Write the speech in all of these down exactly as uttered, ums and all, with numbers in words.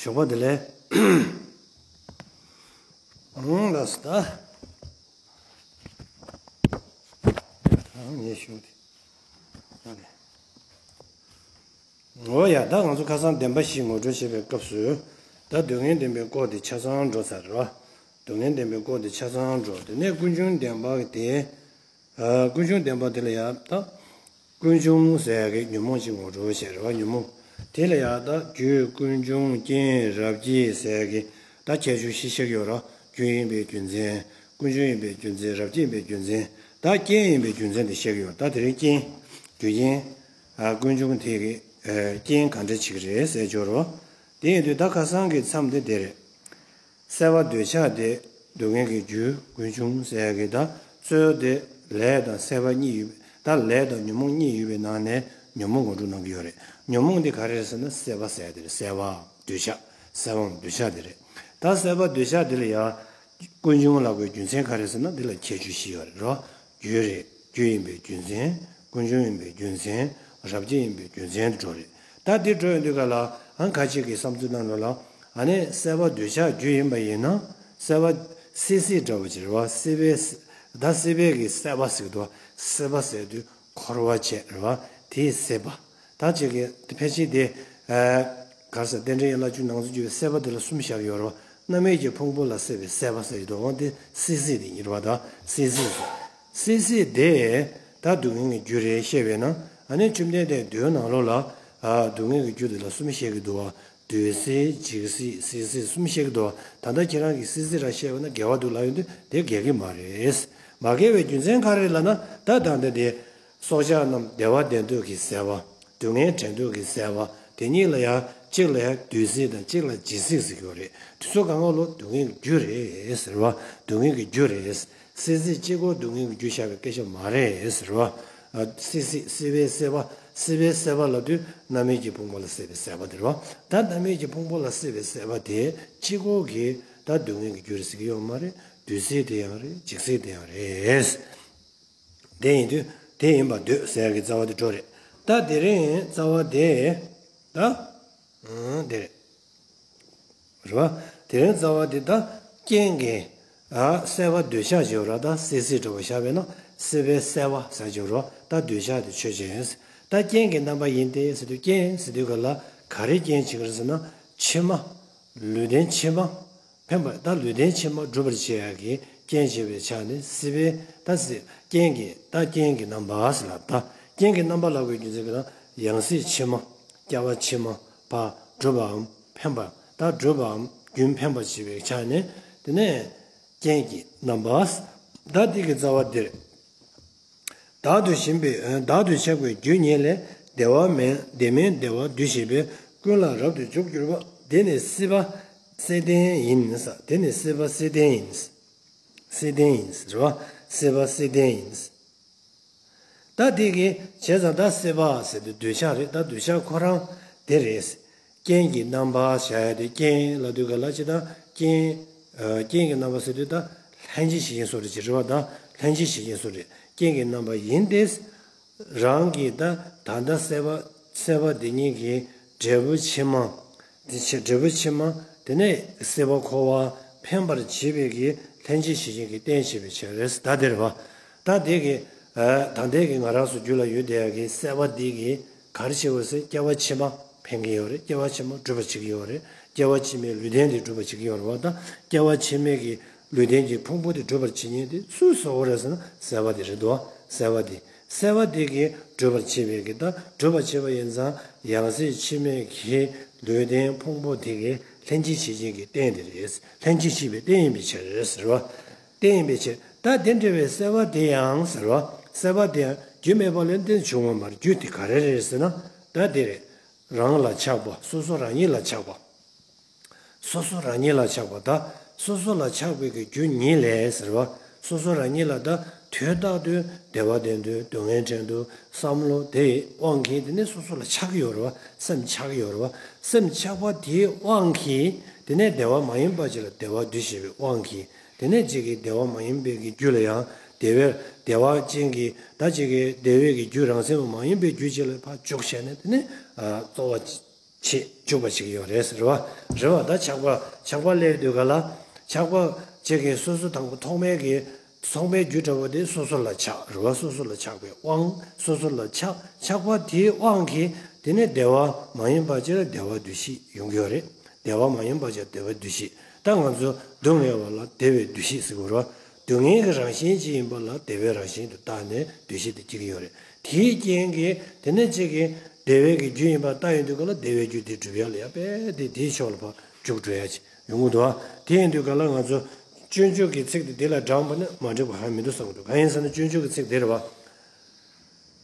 ཞོགས་པ་བདེ་ལེགས། ཨང་ལགས་སོ་ད། ཨང་ངས་ཞུ་དེ། ཨོ་ཡ། ད་ང་ཚོ་ཁ་སང་བདེན་པ་བཞི་ངོ་སྤྲོད་བྱེད་པའི་སྐབས་སུ། ད་སྡུག་བསྔལ་བདེན་པའི་སྐོར་དེ་ཆ་ཚང་འགྲོ་ཚར་རེད་བ། སྡུག་བསྔལ་བདེན་པའི་སྐོར་དེ་ཆ་ཚང་འགྲོ། དེ་ནས་ཀུན་འབྱུང་བདེན་པ་དེ། ཨ། ཀུན་འབྱུང་བདེན་པ་དེ་ལ་ཡ་ད། ཀུན་འབྱུང་ཟེར་ཡ་གི་ཉོན་མོངས་ཅིག་ངོ་སྤྲོད་བྱས་རེད་བ། ཉོན་མོངས། དེ་ལ་ཡ་ད་རྒྱུ་ཀུན་འབྱུང་། རྐྱེན་རབ་བྱེད་ཟེར་ཡ་གི་ད་ཁྱད་ཆོས་བཞི་བཤད་ཀྱི་ཡོད་རེད། རྒྱུ་ཡིན་པའི་རྒྱུ་མཚན། ཀུན་འབྱུང་ཡིན་པའི་རྒྱུ་མཚན། རབ་བྱེད་ཡིན་པའི་རྒྱུ་མཚན། ད་རྐྱེན་ཡིན་པའི་རྒྱུ་མཚན་དེ་བཤད་ཀྱི་ཡོད། ད་དེ་རིང་རྐྱེན། རྒྱུ་རྐྱེན། ཨ། ཀུན་འབྱུང་དེ་གི། ཨ། རྐྱེན་ག་འདྲ་བྱེད་ཀྱི་རེད་ཟེར་ཅིག་ཡོད་རེད་བ། དེ་ཡིན་དུས་ད་ཁ་སང་གི་མཚམས་དེ་དེ་རེད། སྲེད་པ་འདོད་ཆགས་དེ་སྡུག་བསྔལ་གྱི་རྒྱུ་ཀུན་འབྱུང་ཟེར་ཡ་གི་ད་རྩོད་དེ་ལས་དང་སྲེད་པ་གཉིས་ཡོད། ད་ལས་དང་ཉོན་མོངས་གཉིས་ཡོད་པའི་ནང་ནས་ཉོན་མོངས་ངོ་སྤྲོད་གནང་གི་ཡོད་རེད། ཉོན་མོངས་འདི་ག་རེ་རེད་ཟེར་ན་སྲེད་པ་ཟེར་ཡ་དེ་རེད། སྲེད་པ་འདོད་ཆགས། སྲེད་པའམ་འདོད་ཆགས་དེ་རེད། ད་སྲེད་པ་འདོད་ཆགས་དེ་ལ་ཡ་ཀུན་འབྱུང་ལབ་དགོས་རྒྱུ་མཚན་ག་རེ་ཟེར་ན་འདི་ལ་ཁྱད་ཆོས་བཞི་ཡོད་རེད་རོ། རྒྱུ་རེད། རྒྱུ་ཡིན་པའི་རྒྱུ་མཚན། ཀུན་འབྱུང་ཡིན་པའི་རྒྱུ་མཚན། རབ་བྱེད་ཡིན་པའི་རྒྱུ་མཚན་དུ་འགྲོ་རེད། ད་འདི་འགྲོ་ཡོང་དུས་ག་ལ་ཨང་ཁ་ཅིག་གི་བསམ་ཚུལ་ནང་ལོགས་ལ། ཨ་ནི་སྲེད་པ་འདོད་ཆགས་རྒྱུ་ཡིན་པ་ཡིན་ན། སྲེད་པ་སྲེད་སྲེད་འདྲ་བོ་ཅིག་རེད་བ། སྲེད་པའི། ད་སྲེད་པའི་གི་སྲེད་པ་ཟེར་གི་འདུག་བ། སྲེད་པ་ཟེར་དུས་འཁོར་བ་བྱས་རེད་བ། དེའི་སྲེད་པ། ད་ཅིག་གི་ཕལ་ཆེར་དེ། ཨ། ག་རེ་ཟེར། རྟེན་འབྲེལ་ཡན་ལག་བཅུ་ནང་ཚུད་ཀྱི་སྲེད་པ་དེ་ལ་གསུམ་བཞག་ཡོད་རེད་བ། རྣམ་སྨིན་གྱི་ཕུང་པོ་ལ་སྲེད་པའི་སྲེད་པ་ཟེར་གྱི་འདུག་འོ་དེ་སྲེད་སྲེད་དེ་ཡིན་རེད་བ། ད་སྲེད་སྲེད་ཟེར། སྲེད་སྲེད་དེ་ད་སྡུག་བསྔལ་གྱི་རྒྱུ་རེད་བཤད་པས་ན། ཨ་ནི་བཅོམ་ལྡན་འདས་མདོའི་ནང་ལོགས་ལ། ཨ། སྡུག་བསྔལ་གྱི་རྒྱུ་དེ་ལ་གསུམ་བཤད་ཀྱི་འདུག་བ། འདོད་སྲེད། འཇིགས་སྲེད། སྲེད་སྲེད་གསུམ་བཤད་ཀྱི་འདུག་བ། ད་ལྟ་ཁྱེད་རང་གིས་སྲེད་སྲེད་རང་བཤད་པ་ན་འགལ་བ་འདུག་ལབ་ཡོང་དུས་དེ་འགལ་གྱི་མ་རེད། མ་འགལ་བའི་རྒྱུ་མཚན་ག་རེ་ལབ་ན། ད་ད་ལྟ་དེ། སྲོག་ཆགས་རྣམས་བདེ་བ་བདེ་འདོད་ཀྱི་སྲེད་པ། སྡུག་བསྔལ་བྲལ་འདོད་ཀྱི་སྲེད་པ། དེ་གཉིས་ལ་ཡང་གཅིག་ལ་ཡང་འདོད་སྲེད་དང་གཅིག་ལ་འཇིགས་སྲེད་ཟེར་གྱི་ཡོད་རེད། དེ་ཚོ་གང་ག་ལོ་སྡུག་བསྔལ་གྱི་རྒྱུ་རེད་ཟེར་བ། སྡུག་བསྔལ་གྱི་རྒྱུ་རེད། སྲེད་སྲེད་གཅིག་པོ་སྡུག་བསྔལ་གྱི་རྒྱུ་བཞག་པའི་སྐད་ཆ་མ་རེད་ཟེར་བ། ཨ། སྲེད་སྲེད་སྲེད་པའི་སྲེད་པ། སྲེད་པའི་སྲེད་པ་ལབ་དུས་རྣམ་སྨིན་གྱི་ཕུང་པོ་ལ་སྲེད་པའི་སྲེད་པ་དེ་རེད་བ། ད་རྣམ་སྨིན་གྱི་ཕུང་པོ་ལ་སྲེད་པའི་སྲེད་པ་དེ་གཅིག་པོ་གིས་ད་སྡུག་བསྔལ་གྱི་རྒྱུ་རེད་ཟེར་གྱི་ཡོད་མ་རེད། འདོད་སྲེད་དེ་ཡང་རེད། འཇིགས་སྲེད་དེ་ཡང་རེད། དེ་ཡིན་དུས་དེ་ཡིན་པར་འདོད་ཟེར་ཡག་གི་རྩ་བ་དེ་འགྲོ་རེད། ད་དེ་རིང་རྩ་བ་དེ་ད་ཨང་དེ་རེད། རེད་བ། དེ་རིང་རྩ་བ་དེ་ད་རྐྱེན་གྱིས། ཨ། སྲེད་པ་འདོད་ཆགས་བྱེད་རོགས། ད་སྲེད་སྲེད་འདྲ་བོ་བཞག་པས་ན་སྲེད་པའི་སྲེད་པ་ཟེར་བྱེད་རོགས། ད་འདོད་ཆགས་དེ་ཆོས་ཅན། ད་རྐྱེན་གྱི་རྣམ་པ་ཡིན་ཏེ་ཟེར་དུས་རྐྱེན་ཟེར་དུས་ག་ལ་ག་རེ་རྐྱེན་བྱེད་ཀྱི་རེད་ཟེར་ན། ཕྱི་མ། ལུས་རྟེན་ཕྱི་མ། འཕེན་པ། ད་ལུས་རྟེན་ཕྱི་མ་སྒྲུབ་པར་བྱེད་ཡག་གི་རྐྱེན་བྱེད་པའི་ཆ་ནས་སྲེད་པའི་ད་སྲེད། རྐྱེན་གྱི་ད་རྐྱེན་གྱི་རྣམ་པ་ཟེར་ལ། ད་རྐྱེན་གྱི་རྣམ་པ་ལབ་དགོས་རྒྱུ་མཚན་གྱི་ན་ཡང་སྲིད་ཕྱི་མ། སྐྱེ་བ་ཕྱི་མ་བ་སྒྲུབ་པའམ་འཕེན་པ། ད་སྒྲུབ་པའམ་རྒྱུན་འཕེན་པར་བྱེད་པའི་ཆ་ནས་དེ་ནས་རྐྱེན་གྱི་རྣམ་པ། ད་འདི་གི་རྩ་བ་འདིར། བདག་ཏུ་ཞེན་པའི། བདག་ཏུ་ཆགས་པའི་རྒྱུ་ཉིད་ལས། བདེ་བ་མིན། བདེ་མིན་བདེ་བ་འདུ་ཤེས་པས། ཀུན་ལ་རབ་ཏུ་འཇུག་གྱུར་པ། དེ་ནི་སྲེད་པ་སྲེད་ལྡན་ཡིན། དེ་ནི་སྲེད་པ་སྲེད་ལྡན་ཡིན། སྲེད་ལྡན་ཡིན་ཟེར་བ། སྲེད་པ་སྲེད་ལྡན་ཡིན། ད་དེ་གི་བྱས་ཙང་ད་སྲེད་པ་ཟེར་དུས་འདོད་ཆགས་རེད། ད་འདོད་ཆགས་ཁོ་རང་དེ་རེད། རྐྱེན་གྱི་རྣམ་པ་བྱ་ཡ་དེ། རྐྱེན་ལབ་དུས་ག་ལ་ཅི་ད་རྐྱེན། ཨ། རྐྱེན་གྱི་རྣམ་པ་ཟེར་དུས་ད་ལྷན་ཅིག་བྱེད་རྐྱེན་སོགས་རེད་ཅེས་རེད་བ། ད་ལྷན་ཅིག་བྱེད་རྐྱེན་སོགས་རེད། རྐྱེན་གྱི་རྣམ་པ་ཡིན་ཏེ། རང་གི་ད་ད་ལྟ་སྲེད་པ་སྲེད་པ་འདི་ཉིད་ཀྱི་འབྲས་བུ་ཕྱི་མ། འདི་ཕྱི་འབྲས་བུ་ཕྱི་མ། དེ་ནས་སྲེད་པ་འཁོར་བ་འཕེན་པར་བྱེད་པའི་གི་ལྷན་ཅིག་བྱེད་རྐྱེན་གྱི་རྟེན་བྱེད་པའི་ཕྱིར་རེད། ད་དེ་རེད་བ། ད་དེ་གི། ཨ། ད་ལྟའི་གི་ང་རང་ཚོ་རྒྱུད་ལ་ཡོད་བསྡད་ཡག་གི་སྲེད་པ་འདི་གིས་ག་རེ་བྱེད་དགོས་ཟེར། སྐྱེ་བ་ཕྱི་མ་འཕེན་གྱི་ཡོད་རེད། སྐྱེ་བ་ཕྱི་མ་སྒྲུབ་པར་བྱེད་ཀྱི་ཡོད་རེད། སྐྱེ་བ་ཕྱི་མའི་ལུས་རྟེན་དེ་སྒྲུབ་པར་བྱེད་ཀྱི་ཡོད་རེད་བ། ད་སྐྱེ་བ་ཕྱི་མའི་གི་ལུས་རྟེན་གྱི་ཕུང་པོ་དེ་སྒྲུབ་པར་བྱེད་མཁན་དེ་སུ་ཟེར་བ་རེད་ཟེར་ན་སྲེད་པ་དེ་རེད་འདུག་བ། སྲེད་པ་དེ། སྲེད་པ་དེ་གིས་སྒྲུབ་པར་བྱེད་པའི་གི། ད་སྒྲུབ་པར་བྱེད་པ་ཡིན་ཙང་ཡང་སྲིད་ཕྱི་མའི་གི་ལུས་རྟེན་ཕུང་པོ་དེ་གི་ལྷན་ཅིག་བྱེད་རྐྱེན་གྱི་རྟེན་དེ་རེད། ལྷན་ཅིག་བྱེད་པའི་རྟེན་ཡིན་པའི་ཕྱིར་ཟེར་བ། རྟེན་ཡིན་པའི་ཕྱིར། ད་དེ་འདྲ་བའི་སྲེད་པ་དེ་ཡང་ཟེར་བ། སྲེད་པ་དེ་ཡང་རྒྱུ་མེད་པ་ལས་དེ་བྱུང་བ་མ་རེད། རྒྱུ་དེ་ག་རེ་རེད་ཟེར་ན། ད་དེ་རེད། རང་ལ་ཆགས་པ། སོ་སོ་རང་ཉིད་ལ་ཆགས་པ། སོ་སོ་རང་ཉིད་ལ་ཆགས་པ། ད་སོ་སོ་ལ་ཆགས་པའི་གི་རྒྱུ་ཉིད་ལས་ཟེར་བ། སོ་སོ་རང་ཉིད་ལ་ད་དུས་རྟག་ཏུ་བདེ་བ་བདེ་འདོད། སྡུག་བསྔལ་བྲལ་འདོད། བསམ་བློ་དེའི་དབང་གིས་དེ་ནས་སོ་སོ་ལ་ཆགས་ཀྱི་ཡོད་རེད་བ། སེམས་ཆགས་ཀྱི་ཡོད་རེད་བ། སེམས་ཆགས་པ་དེའི་དབང་གིས་དེ་ནས་བདེ་བ་མ་ཡིན་པ་ཅིག་ལ་བདེ་བ་འདུ་བྱེད་པའི་དབང་གིས། དེ་ནས་ཅིག་གིས་བདེ་བ་མ་ཡིན་པའི་གི་རྒྱུ་ལ་ཡང་བདེ་བའི་བདེ་བ་ཅན་གྱི། ད་ཅིག་གིས་བདེ་བའི་གི་རྒྱུ་རང་སེམས་མ་ཡིན་པའི་རྒྱུ་ཅིག་ལ་ཕར་འཇུག་བྱས་ནས། དེ་ནས་ཨ་རྩོལ་བ། ཆེད་འཇུག་པ་བྱེད་ཀྱི་ཡོད་རེད། རེད་བ། རེད་བ། ད་ཆགས་པ་ཆགས་པ་སླེབས་དུས་ག་ལ་ཆགས་པ་ཅིག་གིས་སོ་སོ་དང་པོ་ཐོག་མའི་གི་ཐོག་མའི་རྒྱུ་འདྲ་བོ་དེ་སོ་སོ་ལ་ཆགས། རེད་བ། སོ་སོ་ལ་ཆགས་པའི་དབང་། སོ་སོ་ལ་ཆགས། ཆགས་པ་དེའི་དབང་གིས་དེ་ནས་བདེ་བ་མ་ཡིན་པ་ཅིག་ལ་བདེ་བ་འདུ་ཤེས་ཡོང་གི་ཡོད་རེད། བདེ་བ་མ་ཡིན་པ་ཅིག་ལ་བདེ་བ་འདུ་ཤེས། ད་ང་ཚོ་སྡུག་བསྔལ་བ་ལ་བདེ་བའི་འདུ་ཤེས་ཟེར་གྱི་ཡོད་རེད་བ། སྡུག་བསྔལ་གྱི་རང་བཞིན་ཅིག་ཡིན་པ་ལ་བདེ་བའི་རང་བཞིན་དུ་བལྟས་ནས་འདུ་ཤེས་དེ་སྐྱེ་གི་ཡོད་རེད། དེའི་རྐྱེན་གྱིས་དེ་ནས་ཅིག་གིས་བདེ་བའི་གི་རྒྱུ་ཡིན་པ་བལྟས་ཡོང་དུས་ག་ལ་བདེ་བའི་རྒྱུ་དེ་སྒྲུབ་ཡ་ལ་ཡ་དཔེ་དེ་དེའི་ཕྱོགས་ལ་ཕར་འཇུག་འགྲོ་ཡ་ཅིག་ཡོང་གི་འདུག་བ། དེ་ཡིན་དུས་ག་ལ་ང་ཚོ་སྤྱོད་འཇུག་གི་ཚིག་དེ་དེ་ལ་དྲངས་པ་ནི་མ་འགྲིག་པ་ཧ་མི་འདུག་བསམ་གི་འདུག་གང་ཡིན་ཟེར་ན་སྤྱོད་འཇུག་གི་ཚིག་དེ་རེད་བ།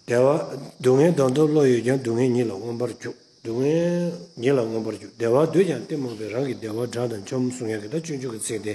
བདེ་བ། སྡུག་བསྔལ་དང་དུ་བློ་ཡོད་ཀྱང་། སྡུག་བསྔལ་ཉིད་ལ་མངོན་པར་རྒྱུག་སྡུག་བསྔལ་ཉིད་ལ་མངོན་པར་རྒྱུག་བདེ་བ་འདོད་ཀྱང་གཏི་མུག་པས། རང་གི་བདེ་བ་དགྲ་དང་འཇོམས། གསུང་ཡག་གི་ད་སྤྱོད་འཇུག་གི་ཚིག་དེ།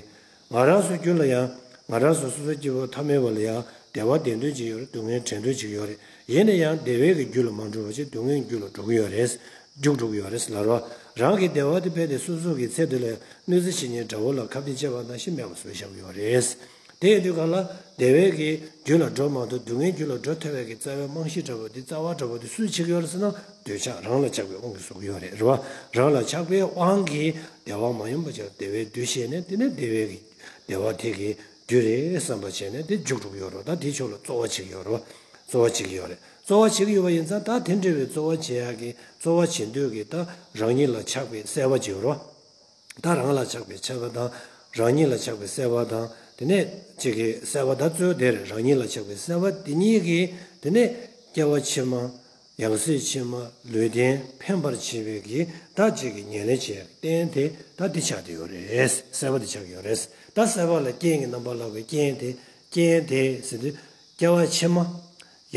ང་རང་ཚོའི་རྒྱུད་ལ་ཡང་། ང་རང་ཚོ་སོ་སོའི་སྐྱེ་བོ་ཐ་མལ་པ་ལ་ཡང་བདེ་བ་དྲན་འདོད་ཅིག་ཡོད་རེད། སྡུག་བསྔལ་དྲན་འདོད་ཅིག་ཡོད་རེད། ཡིན་ན་ཡང་བདེ་བའི་གི་རྒྱུ་ལ་མ་འགྲོ་བ་ཅིག་སྡུག་བསྔལ་རྒྱུ་ལ་འགྲོ་གི་ཡོད་རེད། རྒྱུག་འགྲོ་གི་ཡོད་རེད་ལབ་རོགས། རང་གི་བདེ་བ་དེ་རྦད་དེ་སོ་སོ་གི་ཚེ་འདི་ལ་གནོད་འཚེ་བྱེད་མཁན་དགྲ་བོ་ལ་ཁ་གཏད་བཅག་པ་ནང་བཞིན་མེད་པ་བཟོས་བཞག་གི་ཡོད་རེད། དེ་ཡིན་དུས་ག་ལ་བདེ་བའི་གི་རྒྱུ་ལ་འགྲོ་མ་གཏོགས་སྡུག་བསྔལ་རྒྱུ་ལ་འགྲོ་ཐུབ་པའི་གི་རྩ་བའི་རྨང་གཞི་འདྲ་བོ་དེ་རྩ་བ་འདྲ་བོ་དེ་སུས་བྱེད་ཀྱི་ཡོད་རེད་ཟེར་ན་འདོད་ཆགས་རང་ལ་ཆགས་པའི་དབང་གིས་བཟོ་གི་ཡོད་རེད། རེད་བ། རང་ལ་ཆགས་པའི་དབང་གིས་བདེ་བ་མ་ཡིན་པ་ཅིག་ལ་བདེ་བའི་འདུ་ཤེས་ནས་དེ་ནས་བདེ་བའི་གི་བདེ་བ་དེ་གི་རྒྱུ་རེད་བསམ་པ་བྱས་ནས་དེ་འཇུག་འགྲོ་གི་ཡོད་རེད། ད་དེའི་ཕྱོགས་ལ་རྩོལ་བ་བྱེད་ཀྱི་ཡོད་རེད་བ། རྩོལ་བ་བྱེད་ཀྱི་ཡོད་རེད། རྩོལ་བ་བྱེད་ཀྱི་ཡོད་པ་ཡིན་ཙང་ད་དེ་འདྲ་བའི་རྩོལ་བ་བྱེད་ཡག་གི་རྩོལ་བ་བྱེད་འདོད་ཀྱི་ད་རང་ཉིད་ལ་ཆགས་པའི་སྲེད་པ་ཅིག་ཡོད་རེད་བ། ད་རང་ལ་ཆགས་པའི་ཆགས་པ་དང་། རང་ཉིད་ལ་ཆགས་པའི་སྲེད་པ་དང་། དེ་ནས་ཅིག་གི་སྲེད་པ་ད་རྩོལ་དེ་རེད། རང་ཉིད་ལ་ཆགས་པའི་སྲེད་པ་དེ་གཉིས་ཀྱིས་དེ་ནས་སྐྱེ་བ་ཕྱི་མ། ཡང་སྲིད་ཕྱི་མ། ལུས་རྟེན་འཕེན་པར་བྱེད་པའི་གི་ད་ཅིག་གི་ཉེར་ལེན་བྱེད་ཡག་གི་རྟེན་དེ་ད་འདི་ཆགས་བསྡད་ཡོད་རེད། སྲེད་པ་འདི་ཆགས་ཀྱི་ཡོད་རེད། ད་སྲེད་པ་ལ་རྐྱེན་གྱི་རྣམ་པ་ལབ་དགོས། རྐྱེན་དེ། རྐྱེན་དེ་ཟེར་དུས། སྐྱེ་བ་ཕྱི་མ།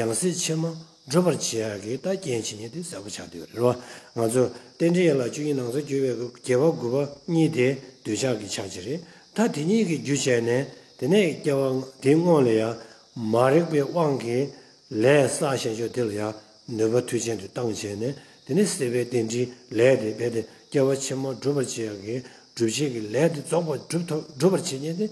ཡང་སྲིད་ཕྱི་མ་སྒྲུབ་པར་བྱེད་ཡག་གི་ད་རྐྱེན་བྱེད་མཁན་དེ་སྲེད་པ་ཆགས་བསྡད་ཡོད་རེད་བ། ང་ཚོ་རྟེན་འབྲེལ་ཡན་ལག་བཅུ་གཉིས་ནང་གསེས་བརྗོད་པའི་དགེ་བ་དགུ་པ་གཉིས་དེ་འདོད་ཆགས་ཀྱི་ཆ་གཅིག་རེད། ད་དེ་གཉིས་ཀྱི་རྒྱུ་བྱས་ནས་དེ་ནས་སྐྱེ་བ་དེའི་སྔོན་ལ་ཡང་མ་རིག་པའི་དབང་གིས་ལས་བསགས་བཞག་ཆོག་དེ་ལ་ཡང་ནུས་པ་མཐུ་ཆེན་དུ་བཏང་བྱས་ནས་དེ་ནས་སྲེད་པའི་རྟེན་འབྲེལ་ལས་དེ་རྦད་དེ་སྐྱེ་བ་ཕྱི་མ་སྒྲུབ་པར་བྱེད་ཡག་གི་སྒྲུབ་བྱེད་ཀྱི་ལས་དེ་རྫོགས་པར་སྒྲུབ་ཐུབ་སྒྲུབ་པར་བྱེད་མཁན་དེ་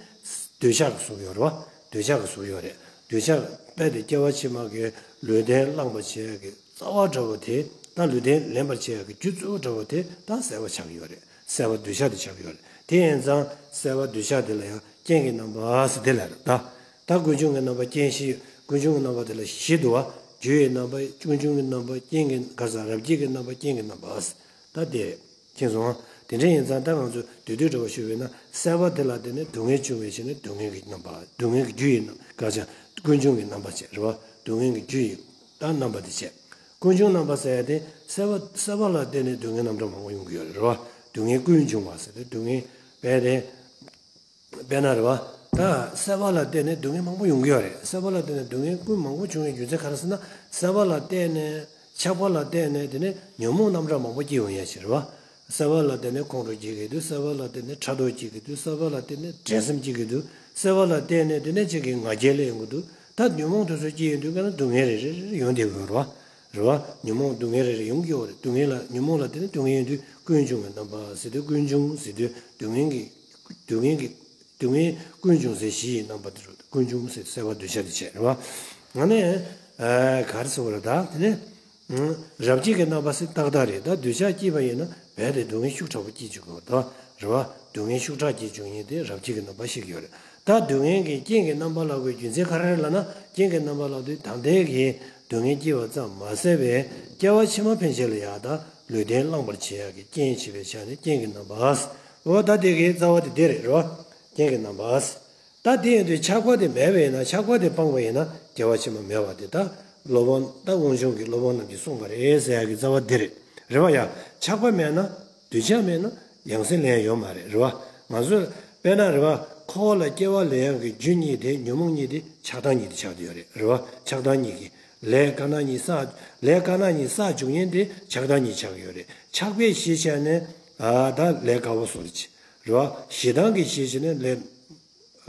འདོད་ཆགས་ཀྱིས་བཟོས་ཡོད་རེད་བ། འདོད་ཆགས་ཀྱིས་བཟོས་ཡོད་རེད། འདོད་ཆགས་རྦད་དེ་སྐྱེ་བ་ཕྱི་མ་གི་ལུས་རྟེན་བླངས་པར་བྱེད་ཡག་གི་རྩ་བ་འདྲ་བོ་དེ། ད་ལུས་རྟེན་ལེན་པར་བྱེད་ཡག་གི་རྒྱུ་གཙོ་བོ་འདྲ་བོ་དེ་ད་སྲེད་པ་ཆགས་ཀྱི་ཡོད་རེད། སྲེད་པ་འདོད་ཆགས་དེ་ཆགས་ཀྱི་ཡོད་རེད། དེ་ཡིན་ཙང་སྲེད་པ་འདོད་ཆགས་དེ་ལ་ཡང་རྐྱེན་གྱི་རྣམ་པ་ཟེར་དེ་ལ་རེད་ད། ད་ཀུན་འབྱུང་གི་རྣམ་པ་རྐྱེན་བཞི། ཀུན་འབྱུང་གི་རྣམ་པ་དེ་ལ་བཞི་འདུག་བ། རྒྱུ་ཡི་རྣམ་པ། ཀུན་འབྱུང་གི་རྣམ་པ། རྐྱེན་གྱི་ག་རེ་ཟེར། རབ་བྱེད་ཀྱི་རྣམ་པ། རྐྱེན་གྱི་རྣམ་པ་ཟེར། ད་དེ་རེད། མཁྱེན་སོང་ཨ། དེ་འདྲ་ཡིན་ཙང་ད་ང་ཚོས་བསྡུས་བསྡུས་འདྲ་བོ་ཞུས་པ་ཡིན་ན་སྲེད་པ་དེ་ལ་བརྟེན་ནས་སྡུག་བསྔལ་འབྱུང་བའི་ཕྱིར་ནི་སྡུག་བསྔལ་གྱི་རྣམ་པ། སྡུག་བསྔལ་གྱི་རྒྱུ་ཡི་རྣམ། ག་རེ་ཟེར། ཀུན་འབྱུང་གི་རྣམ་པ་བྱས་རེད་བ། སྡུག་བསྔལ་གྱི་རྒྱུ་ཡི་ད་རྣམ་པ་དེ་བྱས། ཀུན་འབྱུང་རྣམ་པ་ཟེར་ཡ་དེ་སྲེད་པ། སྲེད་པ་ལ་བརྟེན་ནས་སྡུག་བསྔལ་རྣམ་གྲངས་མང་པོ་ཡོང་གི་ཡོད་རེད་བ། སྡུག་བསྔལ་ཀུན་འབྱུང་བ་ཟེར་ཏེ་སྡུག་བསྔལ་དཔེ་དེ། དཔེར་ན་རེད་བ། ད་སྲེད་པ་ལ་བརྟེན་ནས་སྡུག་བསྔལ་མང་པོ་ཡོང་གི་ཡོད་རེད། སྲེད་པ་ལ་བརྟེན་ནས་སྡུག་བསྔལ་ཀུན་མང་པོ་བྱུང་བའི་རྒྱུ་མཚན་ག་རེ་ཟེར་ན། སྲེད་པ་ལ་བརྟེན་ནས། ཆགས་པ་ལ་བརྟེན་ནས་དེ་ནས་ཉོན་མོངས་རྣམ་གྲངས་མང་པོ་སྐྱེ་ཡོང་ཡ་ཞིག་རེད་བ། སྲེད་པ་ལ་བརྟེན་ནས་ཁོང་ཁྲོ་སྐྱེ་གི་འདུག་སྲེད་པ་ལ་བརྟེན་ནས་ཕྲག་དོག་སྐྱེ་གི་འདུག་སྲེད་པ་ལ་བརྟེན་ནས་འགྲན་སེམས་སྐྱེ་གི་འདུག་སྲེད་པ་ལ་བརྟེན་ནས་དེ་ནས་ཅིག་གི་ང་རྒྱལ་སླེབས་ཡོང་གི་འདུག་ད་ཉོན་མོངས་དེ་ཚོ་སྐྱེ་ཡོང་དུས་ག་ན་སྡུག་བསྔལ་རེ་རེ་རེ་རེ་ཡོང་བསྡད་ཀྱི་ཡོད་རེད་བ། རེད་བ། ཉོན་མོངས་སྡུག་བསྔལ་རེ་རེ་ཡོང་གི་ཡོད་རེད། སྡུག་བསྔལ་ལ་ཉོན་མོངས་ལ་བརྟེན་ནས་སྡུག་བསྔལ་ཡོང་དུས་ཀུན་འབྱུང་གི་རྣམ་པ་ཟེར་དུས་ཀུན་འབྱུང་ཟེར་དུས་སྡུག་བསྔལ་གྱི། སྡུག་བསྔལ་གྱི། སྡུག་བསྔལ་ཀུན་འབྱུང་ཟེར་བཞི་ཡི་རྣམ་པ་དེ་རུ་ཀུན་འབྱུང་ཟེར་སྲེད་པ་འདོད་ཆགས་དེ་བྱས་རེད་བ། ང་ནི། ཨ། ག་རེ་ཟེར་བ་རེད་ད་དེ་ནི། ཨང་། རབ་བྱེད་ཀྱི་རྣམ་པ་ཟེར་ཏག་ཏག་རེད། ད་འདོད་ཆགས་སྐྱེས་པ་ཡིན་ན་རྦད་དེ་སྡུག་བསྔལ་ཤུགས་དྲག་པོ་སྐྱེ་བཅུག་གི་ཡོད་ད། རེད་བ། སྡུག་བསྔལ་ཤུགས་དྲག་སྐྱེ་བཅུག་མཁན་དེ་རབ་བྱེད་ཀྱི་རྣམ་པ་ཤེས་ཀྱི་ཡོད་རེད། ད་སྡུག་བསྔལ་གྱི་རྐྱེན་གྱི་རྣམ་པ་ལབ་དགོས་རྒྱུ་མཚན་ག་རེ་རེད་ལབ་ན། རྐྱེན་གྱི་རྣམ་པ་ལབ་དུས་ད་ལྟའི་གི་སྡུག་བསྔལ་སྐྱེས་པ་ཙམ་མ་ཟད་པའི་སྐྱེ་བ་ཕྱི་མ་ཕན་ཆད་ལ་ཡང་ད་ལུས་རྟེན་བླང་བར་བྱེད་ཡག་གི་རྐྱེན་བྱེད་པའི་ཆ་ནས་རྐྱེན་གྱི་རྣམ་པ། འོ་ད་དེ་གའི་རྩ་བ་དེ་དེ་རེད་རོ། རྐྱེན་གྱི་རྣམ་པ། ད་དེ་ཡིན་དུས་ཆགས་པ་དེ་མེད་པ་ཡིན་ན། ཆགས་པ་དེ་སྤངས་པ་ཡིན་ན་སྐྱེ་བ་ཕྱི་མ་མེད་པ་དེ་ད་སློབ་དཔོན་ད་དབང་ཕྱུག་གི་སློབ་དཔོན་རྣམས་ཀྱིས་གསུངས་པ་རེད་ཟེར་ཡག་གི་རྩ་བ་དེ་རེད། རེད་བ་ཡ། ཆགས་པ་མེད་ན། འདོད་ཆགས་མེད་ན་ཡང་སེ་ལེན་ཡོད་མ་རེད། རེད་བ། ང་ཚོ་དཔེར་ན་རེད་བ། འཁོར་བ་ལ་སྐྱེ་བ་ལེན་ཡག་གི་རྒྱུ་གཉིས་དེ་ཉོན་མོངས་གཉིས་དེ་ཆགས་སྡང་གཉིས་དེ་ཆགས་བསྡད་ཡོད་རེད། རེད་བ། ཆགས་སྡང་གཉིས་ཀྱི་ལས་དཀར་ནག་གཉིས་བསགས། ལས་དཀར་ནག་གཉིས་བསགས་བཅུག་མཁན་དེ་ཆགས་སྡང་གཉིས་ཆགས་ཀྱི་ཡོད་རེད། ཆགས་པའི་གཞི་བྱས་ནས། ཨ། ད་ལས་དཀར་པོ་བཟོ་རེད། རེད་བ། ཞེ་སྡང་གི་གཞི་བྱས་ནས་ལས།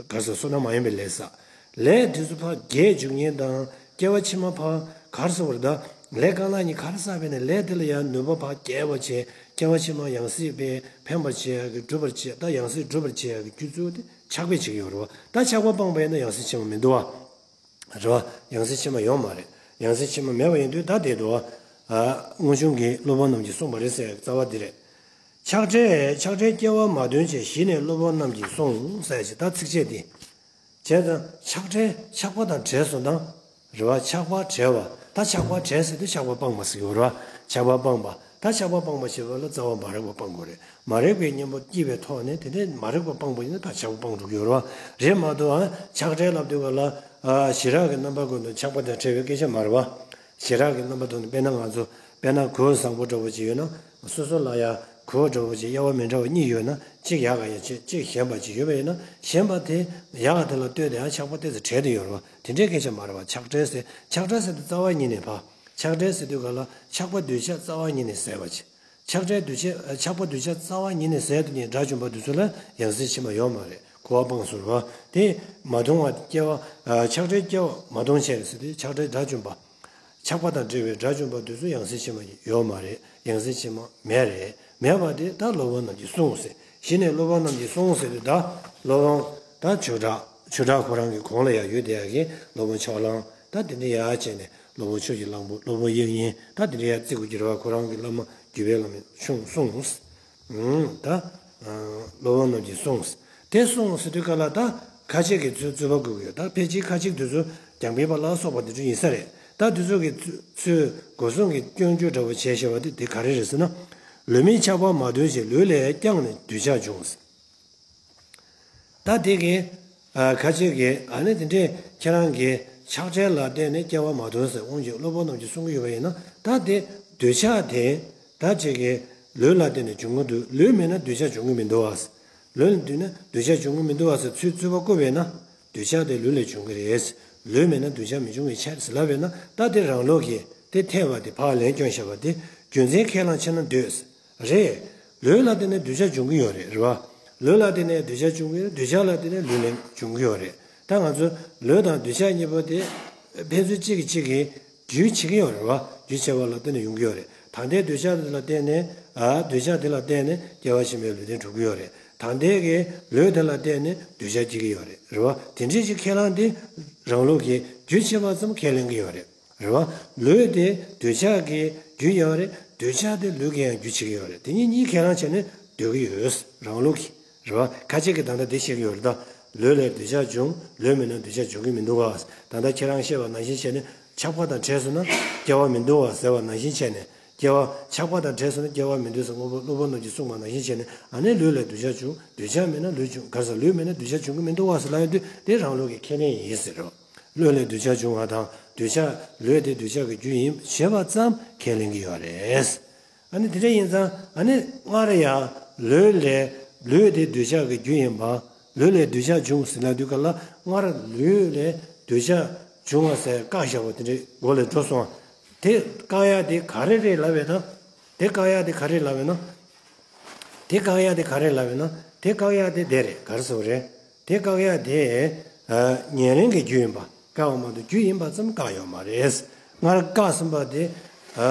ག་རེ་ཟེར། བསོད་ནམས་མ་ཡིན་པའི་ལས་བསགས། ལས་དེ་ཚོ་ཕར་རྒྱས་བཅུག་མཁན་དང་སྐྱེ་བ་ཕྱི་མ་ཕར་ག་རེ་ཟེར་བ་རེད་ད། ལས་དཀར་ནག་གཉིས་ག་རེ་བསགས་པས་ན་ལས་དེ་ལ་ཡང་ནུས་པ་ཕར་རྒྱས་པ་བྱས། སྐྱེ་བ་ཕྱི་མ་ཡང་སྲིད་པའི་འཕེན་པར་བྱེད་ཡག་གི་སྒྲུབ་པར་བྱེད། ད་ཡང་སྲིད་སྒྲུབ་པར་བྱེད་ཡག་གི་རྒྱུ་གཙོ་བོ་དེ་ཆགས་པས་བྱེད་ཀྱི་ཡོད་རེད་བ། ད་ཆགས་པ་སྤངས་པ་ཡིན་ན་ཡང་སྲིད་ཕྱི་མ་མི་འདུག་བ། རེད་བ། ཡང་སྲིད་ཕྱི་མ་ཡོད་མ་རེད། ཡང་སྲིད་ཕྱི་མ་མེད་པ་ཡིན་དུས་ད་དེ་འདུག་བ། སྔོན་བྱུང་གི་སློབ་དཔོན་རྣམས་ཀྱིས་གསུངས་པ་རེད་ཟེར་རྩ་བ་འདི་རེད། ཆགས་བྲལ་ཆགས་བྲལ་སྐྱེ་བ་མ་བདོན་ཞེས་གཞི་ནས་སློབ་དཔོན་རྣམས་ཀྱིས་གསུངས་ཟེར་ཞེས་ད་ཚིགས་བཅད་འདི། བྱས་ཙང་ཆགས་བྲལ་ཆགས་པ་དང་བྲལ་སོང་དང་། རེད་བ། ཆགས་པ་བྲལ་བ། ད་ཆགས་པ་བྲལ་ཟེར་དུས་ཆགས་པ་སྤངས་པ་ཟེར་གྱི་ཡོད་རེད་བ། ཆགས་པ་སྤངས་པ། ད་ཆགས་པ་སྤངས་པ་ཞེས་པ་ལ་རྩ་བ་མ་རིག་པ་སྤང་དགོས་རེད། མ་རིག་པའི་གཉེན་པོ་སྐྱེས་པའི་ཐོག་ནས་དེ་ནས་མ་རིག་པ་སྤངས་པ་ཡིན་ན་ད་ཆགས་པ་སྤངས་འགྲོ་གི་ཡོད་རེད་བ། རེད་མ་གཏོགས་ཨ་ཆགས་བྲལ་ལབ་དུས་ག་ལ་ཨ་ཞི་རག་གི་རྣམ་པ་ཀུན་ཏུ་ཆགས་པ་དང་བྲལ་བའི་སྐད་ཆ་མ་རེད་བ། ཞི་རག་གི་རྣམ་པ་དང་དཔེར་ན་ང་ཚོ་དཔེར་ན་གོས་བཟང་པོ་འདྲ་པོ་ཅིག་ཡོད་ན་སོ་སོ་ལ་ཡ་གོས་འདྲ་པོ་ཅིག་དབྱེ་བ་མི་འདྲ་བ་གཉིས་ཡོད་ན་གཅིག་ཡག་ག་ཡ་ཆེ་གཅིག་ཞན་པ་ཅིག་ཡོད་པ་ཡིན་ན་ཞན་པ་དེ་ཡག་ག་དེ་ལ་ལྟོས་དེ་ཡང་ཆགས་པ་དེ་ཚོ་བྲལ་དུ་ཡོད་རེད་བ། དེ་འདྲའི་སྐད་ཆ་མ་རེད་བ། ཆགས་བྲལ་ཟེར་ཆགས་བྲལ་ཟེར་དུས་རྩ་བ་ཉིད་ནས་བ། ཆགས་བྲལ་ཟེར་དུས་ག་ལ་ཆགས་པ་འདོད་ཆགས་རྩ་བ་ཉིད་ནས་ཟད་པ་ཅིག་ཆགས་བྲལ་འདོད་ཆགས་ཆགས་པ་འདོད་ཆགས་རྩ་བ་ཉིད་ནས་ཟད་དུ་ནས་དགྲ་བཅོམ་པ་དེ་ཚོ་ལ་ཡང་སྲིད་ཕྱི་མ་ཡོད་མ་རེད། འཁོར་བ་སྤངས་སོང་བ། དེ་མ་མཐོང་བ་སྐྱེ་བ་ཆགས་བྲལ་སྐྱེ་བ་མ་མཐོང་བྱས་ཟེར་དུས་ཆགས་བྲལ་དགྲ་བཅོམ་པ། ཆགས་པ་དང་བྲལ་བའི་དགྲ་བཅོམ་པ་དེ་ཚོ་ཡང་སྲིད་ཕྱི་མ་ཡོད་མ་རེད། ཡང་སྲིད་ཕྱི་མ་མེད་རེད། མེད་པ་དེ་ད་སློབ་དཔོན་རྣམས་ཀྱིས་གསུངས་ཟེར། གཞི་ནས་སློབ་དཔོན་རྣམས་ཀྱིས་གསུངས་ཟེར་དུས་ད་སློབ་དཔོན་ད་ཆོས་གྲགས་ཆོས་གྲགས་ཁོ་རང་གི་གོང་ལ་ཡང་ཡོད་དེ་ཡ་གི་སློབ་དཔོན་ཕྱོགས་གླང་ད་དེ་འདྲ་ཡ་བྱས་ནས་སློབ་དཔོན་ཆོས་ཀྱི་གླང་པོ་སློབ་དཔོན་དབྱིག་གཉེན་ད་དེ་འདྲ་ཡ་བརྩི་དགོས་ཀྱི་རེད་བ། ཁོ་རང་གི་བླ་མ་བརྒྱུད་པའི་བླ་མས་གསུངས་གསུངས། ད་སློབ་དཔོན་རྣམས་ཀྱིས་གསུངས། དེ་གསུངས་ཟེར་དུས་ག་ལ་ད་ཁ་ཅིག་གིས་ཚུར་རྩོད་པ་དགོས་ཀྱི་ཡོད། ད་ཕལ་ཆེར་ཁ་ཅིག་དེ་ཚོ་རྒྱང་འཕེན་པ་ལ་སོགས་པ་དེ་ཚོ་ཡིན་ས་རེད། ད་དེ་ཚོ་གིས་ཚུར་སྒོ་གསུམ་གྱི་སྐྱོན་བརྗོད་འདྲ་བོ་བྱས་བཞག་པ་དེ་དེ་ག་རེ་རེད་ཟེར་ན། ལུས་མིན་ཆགས་པ་མ་བདོན་ཞིང་ལུས་ལས་ཀྱང་ནི་འདོད་ཆགས་འབྱུང་། ད་དེ་གི་ཁ་ཅིག་གིས་ཨ་ནི་དེ་འདྲས་ཁྱེད་རང་གིས་ཆགས་བྲལ་ལ་བརྟེན་ནས་སྐྱེ་བ་མ་བདོན་ཟེར་དབང་ཕྱུག་སློབ་དཔོན་རྣམས་ཀྱིས་གསུང་གི་ཡོད་པ་ཡིན་ན། ད་དེ་འདོད་ཆགས་དེ་ད་ཅིག་གི་ལུས་ལ་བརྟེན་ནས་འབྱུང་གི་འདུག་ལུས་མེད་ན་འདོད་ཆགས་འབྱུང་གི་མི་འདུག་བ། ལུས་ལ་བརྟེན་ན་འདོད་ཆགས་འབྱུང་གི་མི་འདུག་བ་ཟེར་ཚུལ་རྩོད་པ་བཀོད་པས་ན། འདོད་ཆགས་དེ་ལུས་ལས་བྱུང་གི་རེད། ལུས་མེད་ན་འདོད་ཆགས་མི་འབྱུང་བའི་ཕྱིར་ཟེར་ལབ་པས་ན། ད་དེ་རང་ལུགས་ཀྱིས་དེ་འཐད་པ་དེ་ཕར་ལན་སྐྱོན་བཞག་པ་དེ་རྒྱུ་མཚན་ཁས་བླངས་ཆེ་ན་འདོད། རེད། ལུས་ལ་བརྟེན་ནས་འདོད་ཆགས་འབྱུང་གི་ཡོད་རེད། རེད་བ། ལུས་ལ་བརྟེན་ནས་འདོད་ཆགས་འབྱུང་གི་ཡོད་རེད། འདོད་ཆགས་ལ་བརྟེན་ནས་ལུས་ལ་འབྱུང་གི་ཡོད་རེད། ད་ང་ཚོ་ལུས་དང་འདོད་ཆགས་གཉིས་པོ་དེ་ཕན་ཚུན་གཅིག་གིས་གཅིག་གི་རྒྱུ་བྱེད་ཀྱི་ཡོད་རེད་བ། རྒྱུ་བྱེད་པ་ལ་བརྟེན་ནས་ཡོང་གི་ཡོད་རེད། ད་ལྟའི་འདོད་ཆགས་དེ་ལ་བརྟེན་ནས་ཨ་འདོད་ཆགས་དེ་ལ་བརྟེན་ནས་སྐྱེ་བ་ཕྱི་མའི་ལུས་རྟེན་གྲུབ་ཀྱི་ཡོད་རེད། ད་ལྟའི་གི་ལུས་དེ་ལ་བརྟེན་ནས་འདོད་ཆགས་སྐྱེ་གི་ཡོད་རེད། རེད་བ། དེ་འདྲའི་ཅིག་ཁས་བླངས་དེ་རང་ལུགས་ཀྱི་རྒྱུ་བྱེད་པ་ཙམ་ཁས་ལེན་གྱི་ཡོད་རེད། རེད་བ། ལུས་དེ་འདོད་ཆགས་ཀྱི་རྒྱུ་ཡང་རེད། འདོད་ཆགས་དེ་ལུས་ཀྱི་ཡང་རྒྱུ་བྱེད་ཀྱི་ཡོད་རེད། དེ་གཉིས་གཉིས་ཁས་བླངས་བྱས་ནས་སྡོད་ཀྱི་ཡོད། རང་ལུགས་ཀྱི། རེད་བ། ཁ་ཅིག་གིས་ད་ལྟ་དེ་བཤད་ཀྱི་ཡོད་རེད་ད། ལུས་ལས་འདོད་ཆགས་འབྱུང་། ལུས་མེད་ན་འདོད་ཆགས་འབྱུང་གི་མི་འདུག་བ། ད་ལྟ་ཁྱེད་རང་བཤད་པ་ནང་བཞིན་བྱས་ནས་ཆགས་པ་དང་བྲལ་སོང་ན་སྐྱེ་བ་མི་འདུག་བ་ཟེར་བ་ནང་བཞིན་བྱས་ནས་སྐྱེ་བ་ཆགས་པ་དང་བྲལ་སོང་ན་སྐྱེ་བ་མི་འདུག་ཟེར་སློབ་དཔོན་སློབ་དཔོན་རྣམས་ཀྱིས་གསུངས་པ་ནང་བཞིན་བྱས་ནས་ཨ་ནི་ལུས་ལས་འདོད་ཆགས་འབྱུང་། འདོད་ཆགས་མེད་ན་ལུས་འབྱུང་། ག་རེ་ཟེར། ལུས་མེད་ན་འདོད་ཆགས་འབྱུང་གི་མི་འདུག་བ་ཟེར་ལབ་ཡོང་དུས་དེ་རང་ལུགས་ཀྱི་ཁས་ལེན་ཡིན་ཟེར་རོ། ལུས་ལས་འདོད་ཆགས་འབྱུང་བ་དང་འདོད་ཆགས་ལུས་དེ་འདོད་ཆགས་ཀྱི་རྒྱུ་ཡིན་ཞེས་པ་ཙམ་ཁས་ལེན་གྱི་ཡོད་རེད། ཨ་ནི་དེ་འདྲ་ཡིན་ཙང་ཨ་ནི་སྔར་ཡང་ལུས་ལས་ལུས་དེ་འདོད་ཆགས་ཀྱི་རྒྱུ་ཡིན་པ། ལུས་ལས་འདོད་ཆགས་འབྱུང་ཟེར་ལབ་དུས་ག་ལ་སྔར་ལུས་ལས་འདོད་ཆགས་འབྱུང་བ་ཟེར་བཀག་བཞག་པ་དེ་འདྲའི་མགོ་ལས་འགྲོ་སོང་བ། དེ་བཀག་ཡག་དེ་ག་རེ་རེད་ལབ་པས་ན། དེ་བཀག་ཡག་དེ་ག་རེ་ལབ་པས་ན། དེ་བཀག་ཡག་དེ་ག་རེ་ལབ་པས་ན། དེ་བཀག་ཡག་དེ་དེ་རེད། ག་རེ་ཟེར་བ་རེད། དེ་བཀག་ཡག་དེ་ཨ་ཉེར་ལེན་གྱི་རྒྱུ་ཡིན་པ་བཀག་པ་མ་གཏོགས་རྒྱུ་ཡིན་པ་ཙམ་བཀག་ཡོད་མ་རེད། སྔར་བཀག་ཟིན་པ་དེ་ཨ་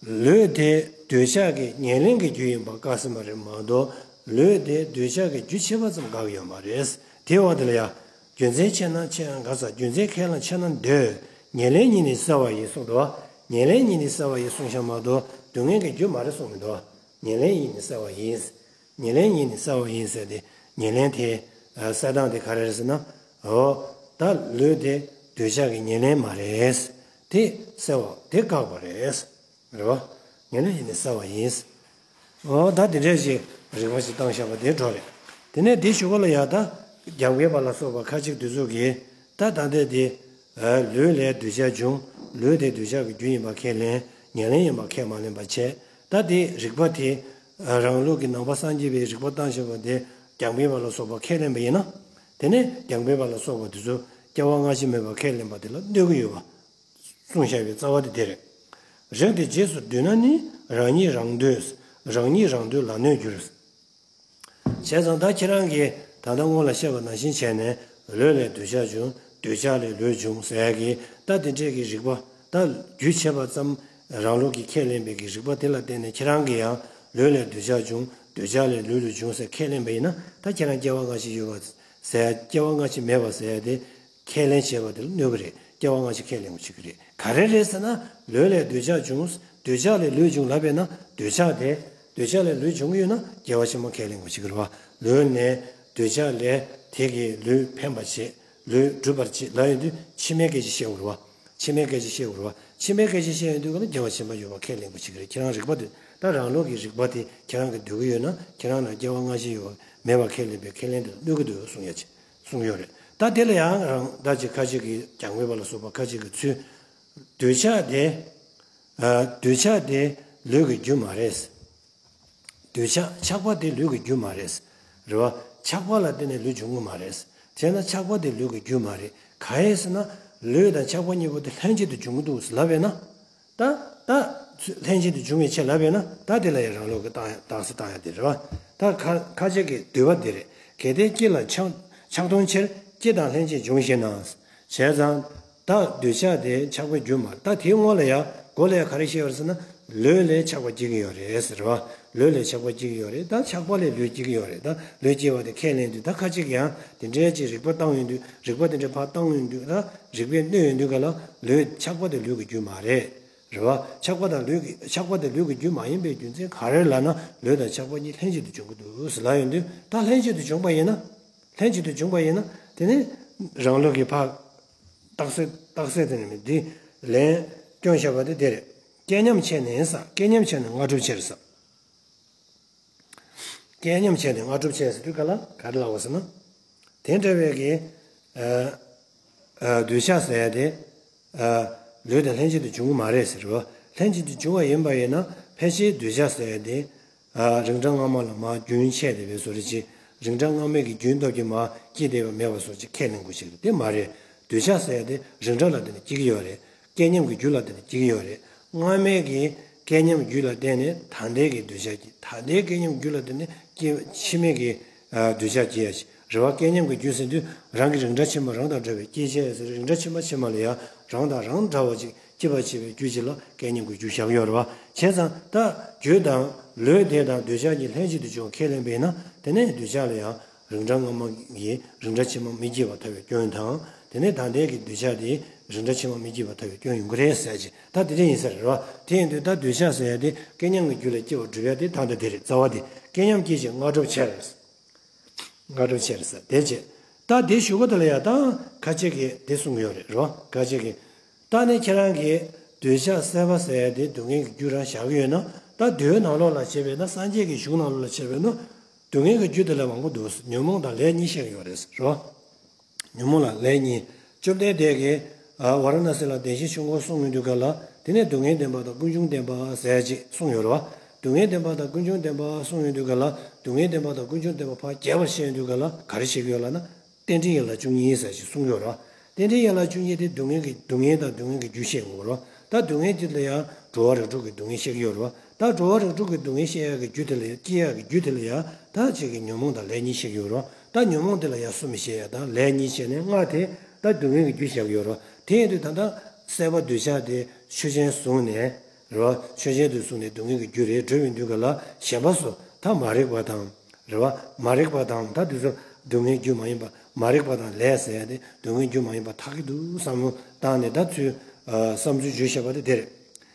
ལུས་དེ་འདོད་ཆགས་ཀྱི་ཉེར་ལེན་གྱི་རྒྱུ་ཡིན་པ་བཀག་ཟིན་པ་རེད་མ་གཏོགས་ལུས་དེ་འདོད་ཆགས་ཀྱི་རྒྱུ་བྱེད་པ་ཙམ་བཀག་ཡོད་མ་རེད། དེའི་འོག་དེ་ལ་ཡ། རྒྱུ་མཚན་ཆེ་ན་ཆེ་ཡང་ག་ས་རྒྱུ་མཚན་ཁས་བླངས་ཆེ་ན་འདོད། ཉེར་ལེན་ཉིད་ནི་བསལ་བ་ཡིན་གསུངས་འདུག་ཉེར་ལེན་ཉིད་ནི་བསལ་བ་ཡིན་གསུངས་ཤག་མ་གཏོགས་སྡུག་བསྔལ་གྱི་རྒྱུ་མ་རེད་གསུངས་མི་འདུག་ཉེར་ལེན་ཉིད་ནི་བསལ་བ་ཡིན། ཉེར་ལེན་ཉིད་ནི་བསལ་བ་ཡིན་ཟེར་ཏེ་ཉེར་ལེན་དེ་ཨ་བསལ་སྟངས་དེ་ག་རེ་རེད་ཟེར་ན། འོ། ད་ལུས་དེ་འདོད་ཆགས་ཀྱི་ཉེར་ལེན་མ་རེད། དེ་བསལ་བ་དེ་བཀག་པ་རེད། རེད་བ། ཉེར་ལེན་ཉིད་ནི་བསལ་བ་ཡིན། འོ་ད་དེ་འདྲས་ཞིག་རིགས་པ་ཞིག་བཏང་བཞག་པ་དེ་འགྲོ་རེད། དེ་ནས་དེའི་གཞུག་གུ་ལ་ཡང་ད་རྒྱང་འཕེན་པ་ལ་སོགས་པ་ཁ་ཅིག་དེ་ཚོ་གིས་ད་ད་ལྟ་དེ་ལུས་ལས་འདོད་ཆགས་འབྱུང་། ལུས་དེ་འདོད་ཆགས་ཀྱི་རྒྱུ་ཡིན་པ་ཁས་ལེན། ཉེར་ལེན་ཡིན་པ་ཁས་མ་ལེན་པ་བྱས། ད་དེ་རིགས་པ་དེ་རང་ལུགས་ཀྱི་ནང་པ་སངས་རྒྱས་པའི་རིགས་པ་བཏང་བཞག་པ་དེ་རྒྱང་འཕེན་པ་ལ་སོགས་པ་ཁས་ལེན་པ་ཡིན་ན། དེ་ནས་རྒྱང་འཕེན་པ་ལ་སོགས་པ་དེ་ཚོ་སྐྱེ་བ་སྔ་ཕྱི་མེད་པ་ཁས་ལེན་པ་དེ་ལ་གནོད་ཀྱི་ཡོད་པ། གསུངས་བཞག་པའི་རྩ་བ་དེ་དེ་རེད། རིགས་དེ་རྗེས་སུ་བསྡུས་ན་ནི་རང་ཉིད་རང་འདོད། རང་ཉིད་རང་འདོད་ལ་གནོད་འགྱུར། བྱས་ཙང་ད་ཁྱེད་རང་གིས་ད་ལྟ་སྔོན་ལ་བཤད་པ་ནང་བཞིན་བྱས་ནས་ལུས་ལས་འདོད་ཆགས་འབྱུང་། འདོད་ཆགས་ལས་ལུས་འབྱུང་ཟེར་ཡག་གི་ད་དེ་འདྲས་ཀྱི་རིགས་པ་ད་རྒྱུ་བྱེད་པ་ཙམ་རང་ལུགས་ཀྱིས་ཁས་ལེན་པའི་གི་རིགས་པ་དེ་ལ་བརྟེན་ནས་ཁྱེད་རང་གིས་ཡང་ལུས་ལས་འདོད་ཆགས་འབྱུང་། འདོད་ཆགས་ལས་ལུས་ལ་འབྱུང་ཟེར་ཁས་ལེན་པ་ཡིན་ན་ད་ཁྱེད་རང་སྐྱེ་བ་སྔ་ཕྱི་ཡོད་པ་ཟེར་སྐྱེ་བ་སྔ་ཕྱི་མེད་པ་ཟེར་དེ། ཁས་ལེན་བྱས་པ་དེ་ལ་གནོད་ཀྱི་རེད། སྐྱེ་བ་སྔ་ཕྱི་ཁས་ལེན་དགོས་བྱེད་ཀྱི་རེད། ག་རེ་རེད་ཟེར་ན་ལུས་ལས་འདོད་ཆགས་འབྱུང་ འདོད་ཆགས་ལས་ལུས་འབྱུང་ལབ་པས་ན། འདོད་ཆགས་དེ། འདོད་ཆགས་ལས་ལུས་འབྱུང་གི་ཡོད་ན་དགེ་བ་ཆེན་པོ་ཁས་ལེན་དགོས་ཀྱི་རེད་བ། ལུས་ནས་འདོད་ཆགས་ལས་དེ་གིས་ལུས་འཕེན་པར་བྱེད། ལུས་སྒྲུབ་པར་བྱེད་ལབ་ཡོང་དུས་ཕྱི་མའི་སྐད་ཆ་བཤད་དགོས་རེད་བ། ཕྱི་མའི་སྐད་ཆ་བཤད་དགོས་རེད་བ། ཕྱི་མའི་སྐད་ཆ་བཤད་ཡོང་དུས་ག་ལ་དགེ་བ་ཆེན་པོ་ཡོད་པ་ཁས་ལེན་དགོས་ཀྱི་རེད། ཁྱེད་རང་རིག་པ་དེ། ད་རང་ལུགས་ཀྱི་རིག་པ་དེ་ཁྱེད་རང་གིས་འདོད་ཀྱི་ཡོད་ན་ཁྱེད་རང་ལ་སྐྱེ་བ་སྔ་ཕྱི་ཡོད་མེད་པ་ཁས་ལེན་པའི་ཁས་ལེན་དེ་གནོད་ཀྱི་འདུག་གསུང་ཡ་ཅིག་གསུང་ཡོད་རེད། ད་དེ་ལ་ཡང་རང་ད་ཅིག་ཁ་ཅིག་གིས་ཀྱང་མེད་པ་ལ་སོགས་པ་ཁ་ཅིག་གིས་ཚུལ། འདོད་ཆགས་དེ། ཨ། འདོད་ཆགས་དེ་ལུས་ཀྱི་རྒྱུ་མ་རེད། འདོད་ཆགས་ཆགས་པ་དེ་ལུས་ཀྱི་རྒྱུ་མ་རེད། རེད་བ། ཆགས་པ་ལ་བརྟེན་ནས་ལུས་འབྱུང་གི་མ་རེད། བྱས་ན་ཆགས་པ་དེ་ལུས་ཀྱི་རྒྱུ་མ་རེད། གང་ཡིན་ཟེར་ན། ལུས་དང་ཆགས་པ་གཉིས་པོ་དེ་ལྷན་ཅིག་ཏུ་འབྱུང་གི་འདུག་ཟེར་ལབ་པས་ན། ད། ད། ལྷན་ཅིག་ཏུ་འབྱུང་བའི་ཕྱིར་ལབ་པས་ན་ད་དེ་ལ་ཡང་རང་ལུགས་ཀྱི་རྟགས་རྟགས་གསལ་བཏང་ཡ་དེ་རེད་བ། ད་ཁ་ཁ་ཅིག་གི་འདོད་པ་དེ་རེད། གལ་ཏེ་སྐྱེ་ལ་ཆགས་ཆགས་མཐོང་ཕྱིར། སྐྱེ་དང་ལྷན་ཅིག་འབྱུང་ཞེ་ན། བྱས་ཙང་། ད་འདོད་ཆགས་དེ་ཆགས་པའི་རྒྱུ་མ་རེད། ད་དེའི་སྔོན་ལ་ཡང་མགོ་ལ་ཡང་ག་རེ་བཤད་པ་རེད་ཟེར་ན། ལུས་ལས་ཆགས་པ་སྐྱེ་གི་ཡོད་རེད་ཟེར་བ། ལུས་ལས་ཆགས་པ་སྐྱེ་གི་ཡོད་རེད། ད་ཆགས་པ་ལས་ལུས་སྐྱེ་གི་ཡོད་རེད། ད་ལུས་སྐྱེ་བ་དེ་ཁས་ལེན་དུས་ད་ཁ་ཅིག་ཡང་དེ་འདྲའི་ཅིག་རིགས་པ་བཏང་ཡོང་དུས་རིགས་པ་དེ་འདྲ་ཕར་བཏང་ཡོང་དུས་ད་རིགས་པས་གནོད་ཡོང་དུས་ག་ལ་ལུས་ཆགས་པ་དེ་ལུས་ཀྱི་རྒྱུ་མ་རེད། རེད་བ། ཆགས་པ་དང་ལུས་ཀྱི་ཆགས་པ་དེ་ལུས་ཀྱི་རྒྱུ་མ་ཡིན་པའི་རྒྱུ་མཚན་ག་རེ་ལབ་ན་ལུས་དང་ཆགས་པ་གཉིས་ལྷན་ཅིག་ཏུ་འབྱུང་གི་འདུག་ཟེར་ལབ་ཡོང་དུས་ད་ལྷན་ཅིག་ཏུ་འབྱུང་པ་ཡིན་ན། ལྷན་ཅིག་ཏུ་འབྱུང་པ་ཡིན་ན་དེ་ནི་རང་ལུགས་ཀྱི་ཕར། རྟགས་གསལ་རྟགས་གསལ་དེ་ནི་མི་འདི་ལན་སྐྱོན་བཤད་པ་དེ་དེ་རེད། སྐལ་མཉམ་ཆེ་ནས་ཟེར། སྐལ་མཉམ་ཆེ་ནས་སྔ་སྒྲུབ་ཆེར་ཟེར། སྐལ་མཉམ་ཆེ་ནས་སྔ་སྒྲུབ་ཆེ་ཟེར་དུས་ག་ལ་ག་རེ་ལབ་པ་ཟེར་ན། དེ་འདྲ་བའི་གི། ཨ། ཨ། འདོད་ཆགས་ཟེར་ཡ་དེ། ཨ། ལུས་དང་ལྷན་ཅིག་ཏུ་འབྱུང་གི་མ་རེད་ཟེར་བ། ལྷན་ཅིག་ཏུ་འབྱུང་བ་ཡིན་པ་ཡིན་ན་ཕལ་ཆེར་འདོད་ཆགས་ཟེར་ཡ་དེ། ཨ། རིགས་འདྲ་སྔ་མ་ལ་མར་རྒྱུན་ཆད་བསྡད་པའི་བཟོ་འདྲ་ཅིག་རིགས་འདྲ་སྔ་མའི་གི་རྒྱུན་སྟོབས་ཀྱིས་མར་སྐྱེས་བསྡད་པ་མེད་པ་བཟོ་ཅིག་ཁས་ལེན་དགོས་ཤིག་དེ་མ་རེད། འདོད་ཆགས་ཟེར་ཡ་དེ་རིགས་འདྲ་ལ་བརྟེན་ནས་སྐྱེ་གི་ཡོད་རེད། སྐལ་མཉམ་གྱི་རྒྱུ་ལ་བརྟེན་ནས་སྐྱེ་གི་ཡོད་རེད། སྔ་མའི་གི་སྐལ་མཉམ་རྒྱུ་ལ་བརྟེན་ནས་ད་ལྟའི་གི་འདོད་ཆགས་སྐྱེ། ད་ལྟའི་སྐལ་མཉམ་རྒྱུ་ལ་བརྟེན་ནས་སྐྱེ་ཕྱི་མའི་གི་ཨ། འདོད་ཆགས་སྐྱེ་ཡ་ཞིག་རེད་བ། སྐལ་མཉམ་གྱི་རྒྱུ་ཟེར་དུས་རང་གི་རིགས་འདྲ་ཕྱི་མ་རང་དང་འདྲ་བའི་སྐྱེ་བྱེད་ཟེར། རིགས་འདྲ་ཕྱི་མ་ཕྱི་མ་ལ་ཡང་རང་དང་རང་འདྲ་བ་ཅིག་སྐྱེ་བར་བྱེད་པའི་རྒྱུ་ཅིག་ལ་སྐལ་མཉམ་གྱི་རྒྱུ་བཞག་ཡོད་རེད་བ། བྱས་ཙང་ད་རྒྱུ་དང་ལུས་དེ་དང་འདོད་ཆགས་ཀྱི་ལྷན་ཅིག་ཏུ་འབྱུང་ཁས་ལེན་པས་ན་དེ་ནས་འདོད་ཆགས་ལ་ཡང་རིགས་འདྲ་སྔ་མ་ཡིས་རིགས་འདྲ་ཕྱི་མ་མི་སྐྱེ་བར་ཐལ་བའི་སྐྱོན་དང་། དེ་ནས་ད་ལྟའི་གི་འདོད་ཆགས་དེ་རིགས་འདྲ་ཕྱི་མ་མི་སྐྱེ་བར་ཐལ་བའི་སྐྱོན་ཡོང་གི་རེད་ཟེར་ཅིག་ད་དེ་འདྲ་ཡིན་ས་རེད་བ། དེ་ཡིན་དུས་ད་འདོད་ཆགས་ཟེར་ཡ་དེ་སྐལ་མཉམ་གྱི་རྒྱུ་ལ་སྐྱེ་བར་སྒྲུབ་ཡ་དེ་ད་ལྟ་དེ་རེད། རྩ་བ་དེ་སྐལ་མཉམ་སྐྱེད་ཅིང་སྔ་སྒྲུབ་ཕྱིར། སྔ་སྒྲུབ་ཕྱིར་ཟེར་དེ་བྱེད། ད་དེ་ཞུ་ག་དེ་ལ་ཡ་ད་ཁ་ཅིག་གིས་དེ་གསུངས་ཡོད་རེད་རོ། ཁ་ཅིག་གིས། ད་ནི་ཁྱེད་རང་གིས་འདོད་ཆགས་སྲེད་པ་ཟེར་ཡ་དེ་སྡུག་བསྔལ་གྱི་རྒྱུ་རང་བཞག་གི་ཡོད་ན། ད་མདོའི་ནང་ལོགས་ལ་བྱས་པས་ན། སངས་རྒྱས་ཀྱི་གཞུང་ནང་ལོགས་ལ་བྱས་པས་ན། སྡུག་བསྔལ་གྱི་རྒྱུ་དེ་ལ་མང་པོ་འདུག་ཉོན་མོངས་དང་ལས་གཉིས་བཤད་ཀྱི་ཡོད་རེད་རོ། ཉོན་མོངས་ལ་ལས་གཉིས། བཅོམ་ལྡན་འདས་ཀྱིས་ཨ་ཝཱ་ར་ཎ་སི་ལ་བདེན་བཞིའི་ཆོས་འཁོར་གསུང་ཡོང་དུས་ག་ལ། དེ་ནས་སྡུག་བསྔལ་བདེན་པ་དང་ཀུན་འབྱུང་བདེན་པ་ཟེར་ཅིག་གསུངས་ཡོད་རེད་བ། སྡུག་བསྔལ་བདེན་པ་དང་ཀུན་འབྱུང་བདེན་པ་གསུངས་ཡོང་དུས་ག་ལ། སྡུག་བསྔལ་བདེན་པ་དང་ཀུན་འབྱུང་བདེན་པ་ཕར་རྒྱས་པར་བཤད་ཡོང་དུས་ག་ལ་ག་རེ་བཤད་ཀྱི་ཡོད་ལབ་ན། རྟེན་འབྲེལ་ཡན་ལག་བཅུ་གཉིས་ཟེར་ཅིག་གསུངས་ཡོད་རེད་བ། རྟེན་འབྲེལ་ཡན་ལག་བཅུ་གཉིས་དེ་སྡུག་བསྔལ་གྱི་སྡུག་བསྔལ་དང་སྡུག་བསྔལ་གྱི་རྒྱུ་བཤད་ཀྱི་ཡོད་རེད་བ། ད་སྡུག་བསྔལ་དེ་ལ་ཡང་འགྲོ་བ་རིགས་དྲུག་གི་སྡུག་བསྔལ་བཤད་ཀྱི་ཡོད་རེད་བ། ད་འགྲོ་བ་རིགས་དྲུག་གི་སྡུག་བསྔལ་བཤད་ཡག་གི་རྒྱུ་དེ་ལ་ཡང་སྐྱེ་ཡག་གི་རྒྱུ་དེ་ལ་ཡང་ད་ཅིག་གི་ཉོན་མོངས་དང་ལས་གཉིས་བཤད་ཀྱི་ཡོད་རེད། ད་ཉོན་མོངས་དེ་ལ་ཡང་གསུམ་བཤད་ཡག་དང་ལས་གཉིས་བཤད་ནས་ལྔ་དེ་ད་སྡུག་བསྔལ་གྱི་རྒྱུ་བཤད་ཀྱི་ཡོད་རེད། དེ་ཡིན་དུས་ད་ལྟ་སྲེད་པ་འདོད་ཆགས་དེ་ཆོས་ཅན་བཟུང་ནས་རེད་བ། ཆོས་ཅན་དུ་བཟུང་ནས་སྡུག་བསྔལ་གྱི་རྒྱུ་རེད་སྒྲུབ་ཡོང་དུས་ག་ལ་གཞན་པ་སོགས་ད་མ་རིག་པ་དང་རེད་བ། མ་རིག་པ་དང་ད་དེ་ཚོ་སྡུག་བསྔལ་རྒྱུ་མ་ཡིན་པ། མ་རིག་པ་དང་ལས་ཟེར་ཡག་དེ་སྡུག་བསྔལ་རྒྱུ་མ་ཡིན་པ་ཐག་གི་འདུག་བསམ་བློ་བཏང་ནས་ད་ཚུར་བསམ་ཚུལ་བརྗོད་བཞག་པ་དེ་དེ་རེད།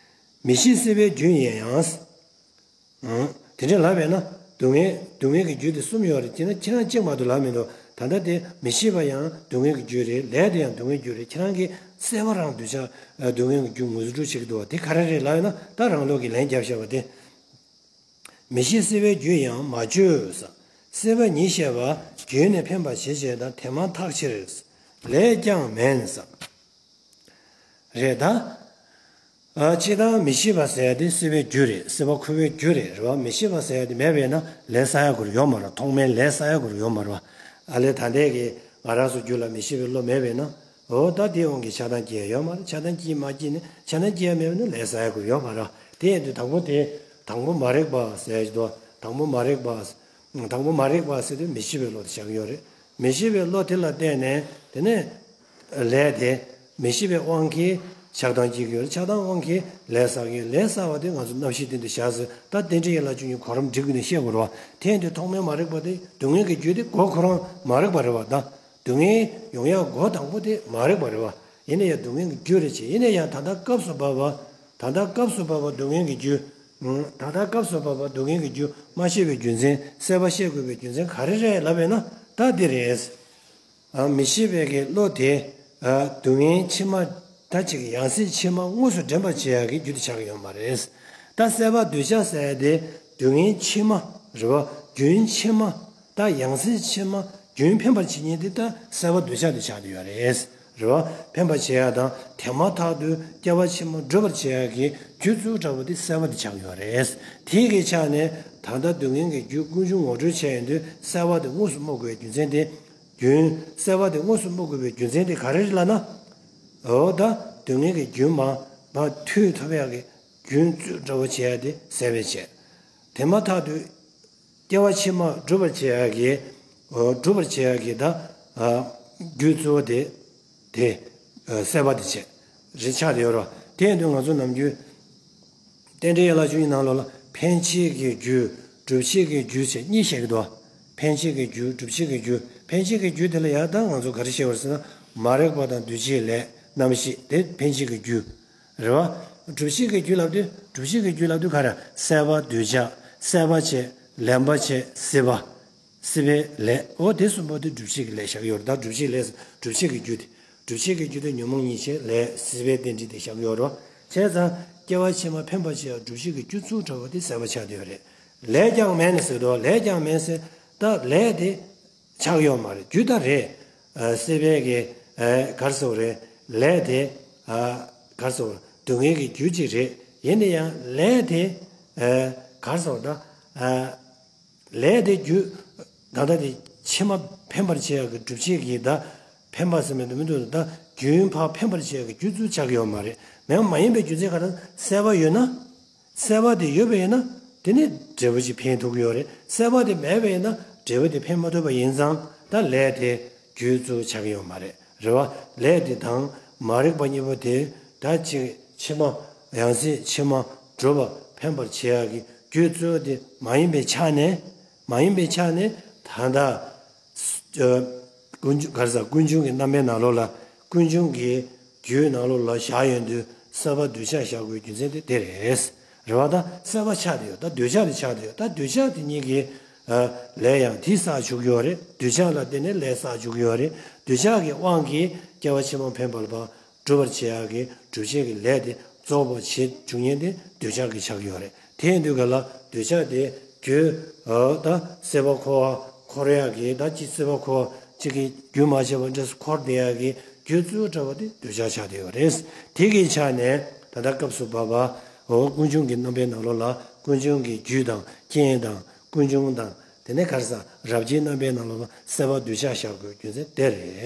མི་ཤེས་སྲེད་པའི་རྒྱུ་ཡིན་ཡང་། ཨང་། དེ་འདྲ་ལབ་པས་ན། སྡུག་བསྔལ་སྡུག་བསྔལ་གྱི་རྒྱུ་དེ་གསུམ་ཡོད་རེད་ཅེ་ན། ཁྱེད་རང་གཅིག་མ་གཏོགས་ལབ་མི་འདུག་ད་ལྟ་དེ་མི་ཤེས་པ་ཡང་སྡུག་བསྔལ་གྱི་རྒྱུ་རེད། ལས་དེ་ཡང་སྡུག་བསྔལ་རྒྱུ་རེད། ཁྱེད་རང་གིས་སྲེད་པ་རང་འདོད་ཆགས་སྡུག་བསྔལ་གྱི་རྒྱུ་ངོས་འཛིན་སྒྲུབ་བྱེད་ཀྱི་འདུག་བ། དེ་ག་རེ་རེད་ལབ་ཡོད་ན། ད་རང་ལུགས་ཀྱི་ལན་རྒྱབ་བཞག་པ་དེ། མི་ཤེས་སྲེད་པའི་རྒྱུ་ཡང་མ་བརྗོད་ས། སྲེད་པ་ཉིད་ཤེས་པ་རྒྱུད་ནས་འཕེན་པར་བྱེད་ཅེས་དང་དེ་མ་ཐག་ཕྱིར། ལས་ཀྱང་མེད་ས། རེད་ད། ཨ། སྤྱིར་བཏང་མི་ཤེས་པ་ཟེར་ཡ་དེ་སྲེད་པའི་རྒྱུ་རེད། སྲེད་པ་འཁོར་བའི་རྒྱུ་རེད། རེད་བ། མི་ཤེས་པ་ཟེར་ཡ་དེ་མེད་པས་ན་ལས་བསགས་ཡ་དགོས་ཡོད་མ་རེད། ཐོག་མའི་ལས་བསགས་ཡ་དགོས་ཡོད་མ་རེད་བ། ཨ་ལས་ད་ལྟའི་གི་ང་རང་ཚོ་རྒྱུད་ལ་མི་ཤེས་པའི་བློ་མེད་པས་ན། འོ་ད་དེའི་དབང་གིས་ཆགས་སྡང་སྐྱེ་ཡ་ཡོད་མ་རེད། ཆགས་སྡང་སྐྱེ་མ་སྐྱེ་ནི་ཆགས་སྡང་སྐྱེ་ཡ་མེད་པས་ན་ལས་བསགས་ཡ་དགོས་ཡོད་མ་རེད་བ། དེ་ཡིན་དུས་དང་པོ་དེ། དང་པོ་མ་རིག་པ་ཟེར་གྱི་འདུག་དང་པོ་མ་རིག་པ། དང་པོ་མ་རིག་པ་ཟེར་དུས་མི་ཤེས་པའི་བློ་དེ་བཞག་གི་ཡོད་རེད། མི་ཤེས་པའི་བློ་དེ་ལ་བརྟེན་ནས་དེ་ནས་ལས་དེ་མི་ཤེས་པའི་དབང་གིས་ཆགས་སྡང་སྐྱེ་གི་ཡོད་རེད། ཆགས་སྡང་དབང་གིས་ལས་བསགས་ཀྱི་ཡོད། ལས་བསགས་པ་དེ་ང་ཚོ་རྣམ་ཤེས་སྟེང་དུ་བཞག་ཟེར། ད་རྟེན་འབྲེལ་ཡན་ལག་བཅུ་གཉིས་གོ་རིམ་སྒྲིག་དགོས་ནས་བཤད་དགོས་རེད་བ། དེ་ཡིན་དུས་ཐོག་མའི་མ་རིག་པ་དེ་སྡུག་བསྔལ་གྱི་རྒྱུ་དེ་སྒོ་ཁོ་རང་མ་རིག་པ་རེད་བ། ད་སྡུག་བསྔལ་ཡོང་ཡག་སྒོ་དང་པོ་དེ་མ་རིག་པ་རེད་བ། ཡིན་ན་ཡང་སྡུག་བསྔལ་གྱི་རྒྱུ་རེད་ཅེས། ཡིན་ན་ཡང་ད་ལྟ་སྐབས་སུ་བབ་པ། ད་ལྟ་སྐབས་སུ་བབ་པ་སྡུག་བསྔལ་གྱི་རྒྱུ། ད་ལྟ་སྐབས་སུ་བབ་པ་སྡུག་བསྔལ་གྱི་རྒྱུ་མ་ཤེས་པའི་རྒྱུ་མཚན་གསལ་བར་བཤད་དགོས་པའི་རྒྱུ་མཚན་ག་རེ་རེད་ལབ་པས་ན་ད་འདི་རེད། མི་ཤེས་པའི་གི་བློ་དེ། སྡུག་བསྔལ་ཕྱི་མ་ད་ཅིག་ཡང་སྲིད་ཕྱི་མ་དངོས་སུ་འདྲེན་པར་བྱེད་ཡག་གི་རྒྱུ་དེ་ཆགས་ཀྱི་ཡོད་མ་རེད། ད་སྲེད་པ་འདོད་ཆགས་ཟེར་ཡ་དེ་སྡུག་བསྔལ་ཕྱི་མ་རེད་བ། རྒྱུན་ཕྱི་མ། ད་ཡང་སྲིད་ཕྱི་མ་རྒྱུན་འཕེན་པར་བྱེད་མཁན་དེ་ད་སྲེད་པ་འདོད་ཆགས་དེ་ཆགས་བསྡད་ཡོད་རེད། རེད་བ། འཕེན་པར་བྱེད་ཡག་དང་དེ་མ་ཐག་ཏུ་སྐྱེ་བ་ཕྱི་མ་སྒྲུབ་པར་བྱེད་ཡག་གི་རྒྱུ་གཙོ་བོ་འདྲ་བོ་དེ་སྲེད་པ་དེ་ཆགས་ཡོད་རེད། དེ་གི་ཆ་ནས་ད་ལྟ་སྡུག་བསྔལ་གྱི་རྒྱུ་ཀུན་འབྱུང་ངོ་སྤྲོད་བྱས་ཡོང་དུས་སྲེད་པ་དེ་དངོས་སུ་སྨོས་དགོས་རྒྱུ་མཚན་དེ། རྒྱུན་སྲེད་པ་དེ་དངོས་སུ་སྨོས་དགོས་པའི་རྒྱུ་མཚན་དེ་ག་རེ་རེད་ལབ་ན། འོ་ད་སྡུག་བསྔལ་གྱི་རྒྱུན་མ་མ་མཐུད་ཐུབ་ཡག་གི་རྒྱུན་གཙོ་བོ་འདྲ་བོ་བྱེད་ཡག་དེ་སྲེད་པས་བྱས། དེ་མ་ཐག་ཏུ་སྐྱེ་བ་ཕྱི་མ་སྒྲུབ་པར་བྱེད་ཡག་གི། འོ་སྒྲུབ་པར་བྱེད་ཡག་གི་ད། རྒྱུ་གཙོ་བོ་དེ། དེ། སྲེད་པ་དེ་བྱས། རེད་ཆགས་དེ་ཡོད་རོ། དེ་ཡིན་དུས་ང་ཚོ་ནམ་རྒྱུན། རྟེན་འབྲེལ་ཡན་ལག་བཅུ་གཉིས་ནང་ལོགས་ལ་འཕེན་བྱེད་ཀྱི་རྒྱུ། སྒྲུབ་བྱེད་ཀྱི་རྒྱུ་བྱས་གཉིས་བཤད་ཀྱི་འདུག་འཕེན་བྱེད་ཀྱི་རྒྱུ་སྒྲུབ་བྱེད་ཀྱི་རྒྱུ། འཕེན་བྱེད་ཀྱི་རྒྱུ་དེ་ལ་ཡང་ད་ང་ཚོ་ག་རེ་བཤད་པ་རེད་ཟེར་ན། མ་རིག་པ་དང་འདུ་བྱེད་ལས་རྣམ་ཤེས་དེ་འཕེན་བྱེད་ཀྱི་རྒྱུ། རེད་བ། སྒྲུབ་བྱེད་ཀྱི་རྒྱུ་ལབ་དུས་སྒྲུབ་བྱེད་ཀྱི་རྒྱུ་ལབ་དུས་ག་རེ། སྲེད་པ་འདོད་ཆགས་སྲེད་པ་བྱས་ལེན་པ་བྱས་སྲིད་པ། སྲིད་པའི་ལས། འོ་དེ་གསུམ་པོ་དེ་སྒྲུབ་བྱེད་ཀྱི་ལས་བཞག་ཡོད་རེད། ད་སྒྲུབ་བྱེད་ལས་སྒྲུབ་བྱེད་ཀྱི་རྒྱུ་དེ། སྒྲུབ་བྱེད་ཀྱི་རྒྱུ་དེ་ཉོན་མོངས་ཉེས་བྱས་ལས་སྲིད་པའི་རྟེན་འབྲེལ་དེ་བཞག་ཡོད་རེད། བྱས་ཙང་སྐྱེ་བ་ཕྱི་མ་འཕེན་པར་བྱེད་ཡག་སྒྲུབ་བྱེད་ཀྱི་རྒྱུ་གཙོ་བོ་འདྲ་བོ་དེ་སྲེད་པ་ཆགས་བསྡད་ཡོད་རེད། ལས་ཀྱང་མེད་ནས་ཟེར་དོ། ལས་ཀྱང་མེད་ཟེར། ད་ལས་དེ་ཆགས་ཡོད་མ་རེད། རྒྱུ་ད་རེད། སྲིད་པའི་གི། ག་རེ་ཟེར་དགོས་རེད། ལས་དེ། ག་རེ་ཟེར་དགོས་རེད། སྡུག་བསྔལ་གྱི་རྒྱུ་གཅིག་རེད། ཡིན་ན་ཡང་ལས་དེ། ག་རེ་ཟེར་དགོས་རེད་ད། ལས་དེ་རྒྱུ། ད་ལྟ་དེ་ཕྱི་མ་འཕེན་པར་བྱེད་ཡག་གི་སྒྲུབ་བྱེད་ཀྱི་ད། འཕེན་པ་ཟེར་མི་འདུག་མི་འདུག་ད་རྒྱུན་ཕར་འཕེན་པར་བྱེད་ཡག་གི་རྒྱུ་གཙོ་ཆགས་ཀྱི་ཡོད་མ་རེད། མེད་མ་ཡིན་པའི་རྒྱུ་མཚན་ག་རེ། སྲེད་པ་ཡོད་ན། སྲེད་པ་དེ་ཡོད་པ་ཡིན་ན་དེ་ནི་འབྲས་བུ་ཅིག་འཕེན་ཐུབ་ཀྱི་ཡོད་རེད། སྲེད་པ་དེ་མེད་པ་ཡིན་ན་འབྲས་བུ་དེ་འཕེན་མ་ཐུབ་པ་ཡིན་ཙང་ད་ལས་དེ་རྒྱུ་གཙོ་ཆགས་ཀྱི་ཡོད་མ་རེད། རེད་བ། ལས་དེ་དང་མ་རིག་པ་གཉིས་པོ་དེ་ད་ཅིག་ཕྱི་མ་ཡང་སྲིད་ཕྱི་མ་སྒྲུབ་པ་འཕེན་པར་བྱེད་ཡག་གི་རྒྱུ་གཙོ་བོ་དེ་མ་ཡིན་པའི་ཆ་ནས། མ་ཡིན་པའི་ཆ་ནས་ད་ལྟ། ཀུན་འབྱུང་ག་རེ་ཟ། ཀུན་འབྱུང་གི་རྣམ་པའི་ནང་ལོགས་ལ། ཀུན་འབྱུང་གི་རྒྱུད་ནང་ལོགས་ལ་བཞག་ཡོང་དུས་སྲེད་པ་འདོད་ཆགས་བཞག་དགོས་རྒྱུ་མཚན་དེ་དེ་རེད། རེད་བ། ད་སྲེད་པ་ཆགས་དེ་ཡོད། ད་འདོད་ཆགས་དེ་ཆགས་དེ་ཡོད། ད་འདོད་ཆགས་དེ་གཉིས་ཀྱི། ལས་ཡང་དེ་བསགས་བཅུག་གི་ཡོད་རེད། འདོད་ཆགས་ལ་བརྟེན་ནས་ལས་བསགས་བཅུག་གི་ཡོད་རེད། འདོད་ཆགས་ཀྱི་དབང་གིས་སྐྱེ་བ་ཕྱི་མ་འཕེན་པ་ལ་སྒྲུབ་པར་བྱེད་ཡག་གི་སྒྲུབ་བྱེད་ཀྱི་ལས་དེ་རྫོགས་པར་བྱེད་བཅུག་མཁན་དེ་འདོད་ཆགས་ཀྱི་ཆགས་ཀྱི་ཡོད་རེད། དེ་ཡིན་དུས་ག་ལ་འདོད་ཆགས་དེ་རྒྱུ། ད་སྲེད་པ་འཁོར་བ་འཁོར་ཡག་གི་ད་ཅི་སྲེད་པ་འཁོར་བ་ཅིག་གི་རྒྱུན་མ་ཆད་པར་འབྲས་སུ་འཁོར་བསྡད་ཡག་གི་རྒྱུ་གཙོ་བོ་འདྲ་བོ་དེ་འདོད་ཆགས་ཆགས་བསྡད་ཡོད་རེད། དེ་གི་ཆ་ནས་ད་ལྟ་སྐབས་སུ་བབ་པ། འོ་ཀུན་འབྱུང་གི་རྣམ་པའི་ནང་ལོགས་ལ་ཀུན་འབྱུང་གི་རྒྱུད་དང་རྐྱེན་དང་ཀུན་འབྱུང་དང་དེ་ནས་ག་རེ་ཟ། རབ་བྱེད་རྣམ་པའི་ནང་ལོགས་ལ་སྲེད་པ་འདོད་ཆགས་བཞག་དགོས་རྒྱུ་མཚན་དེ་རེད།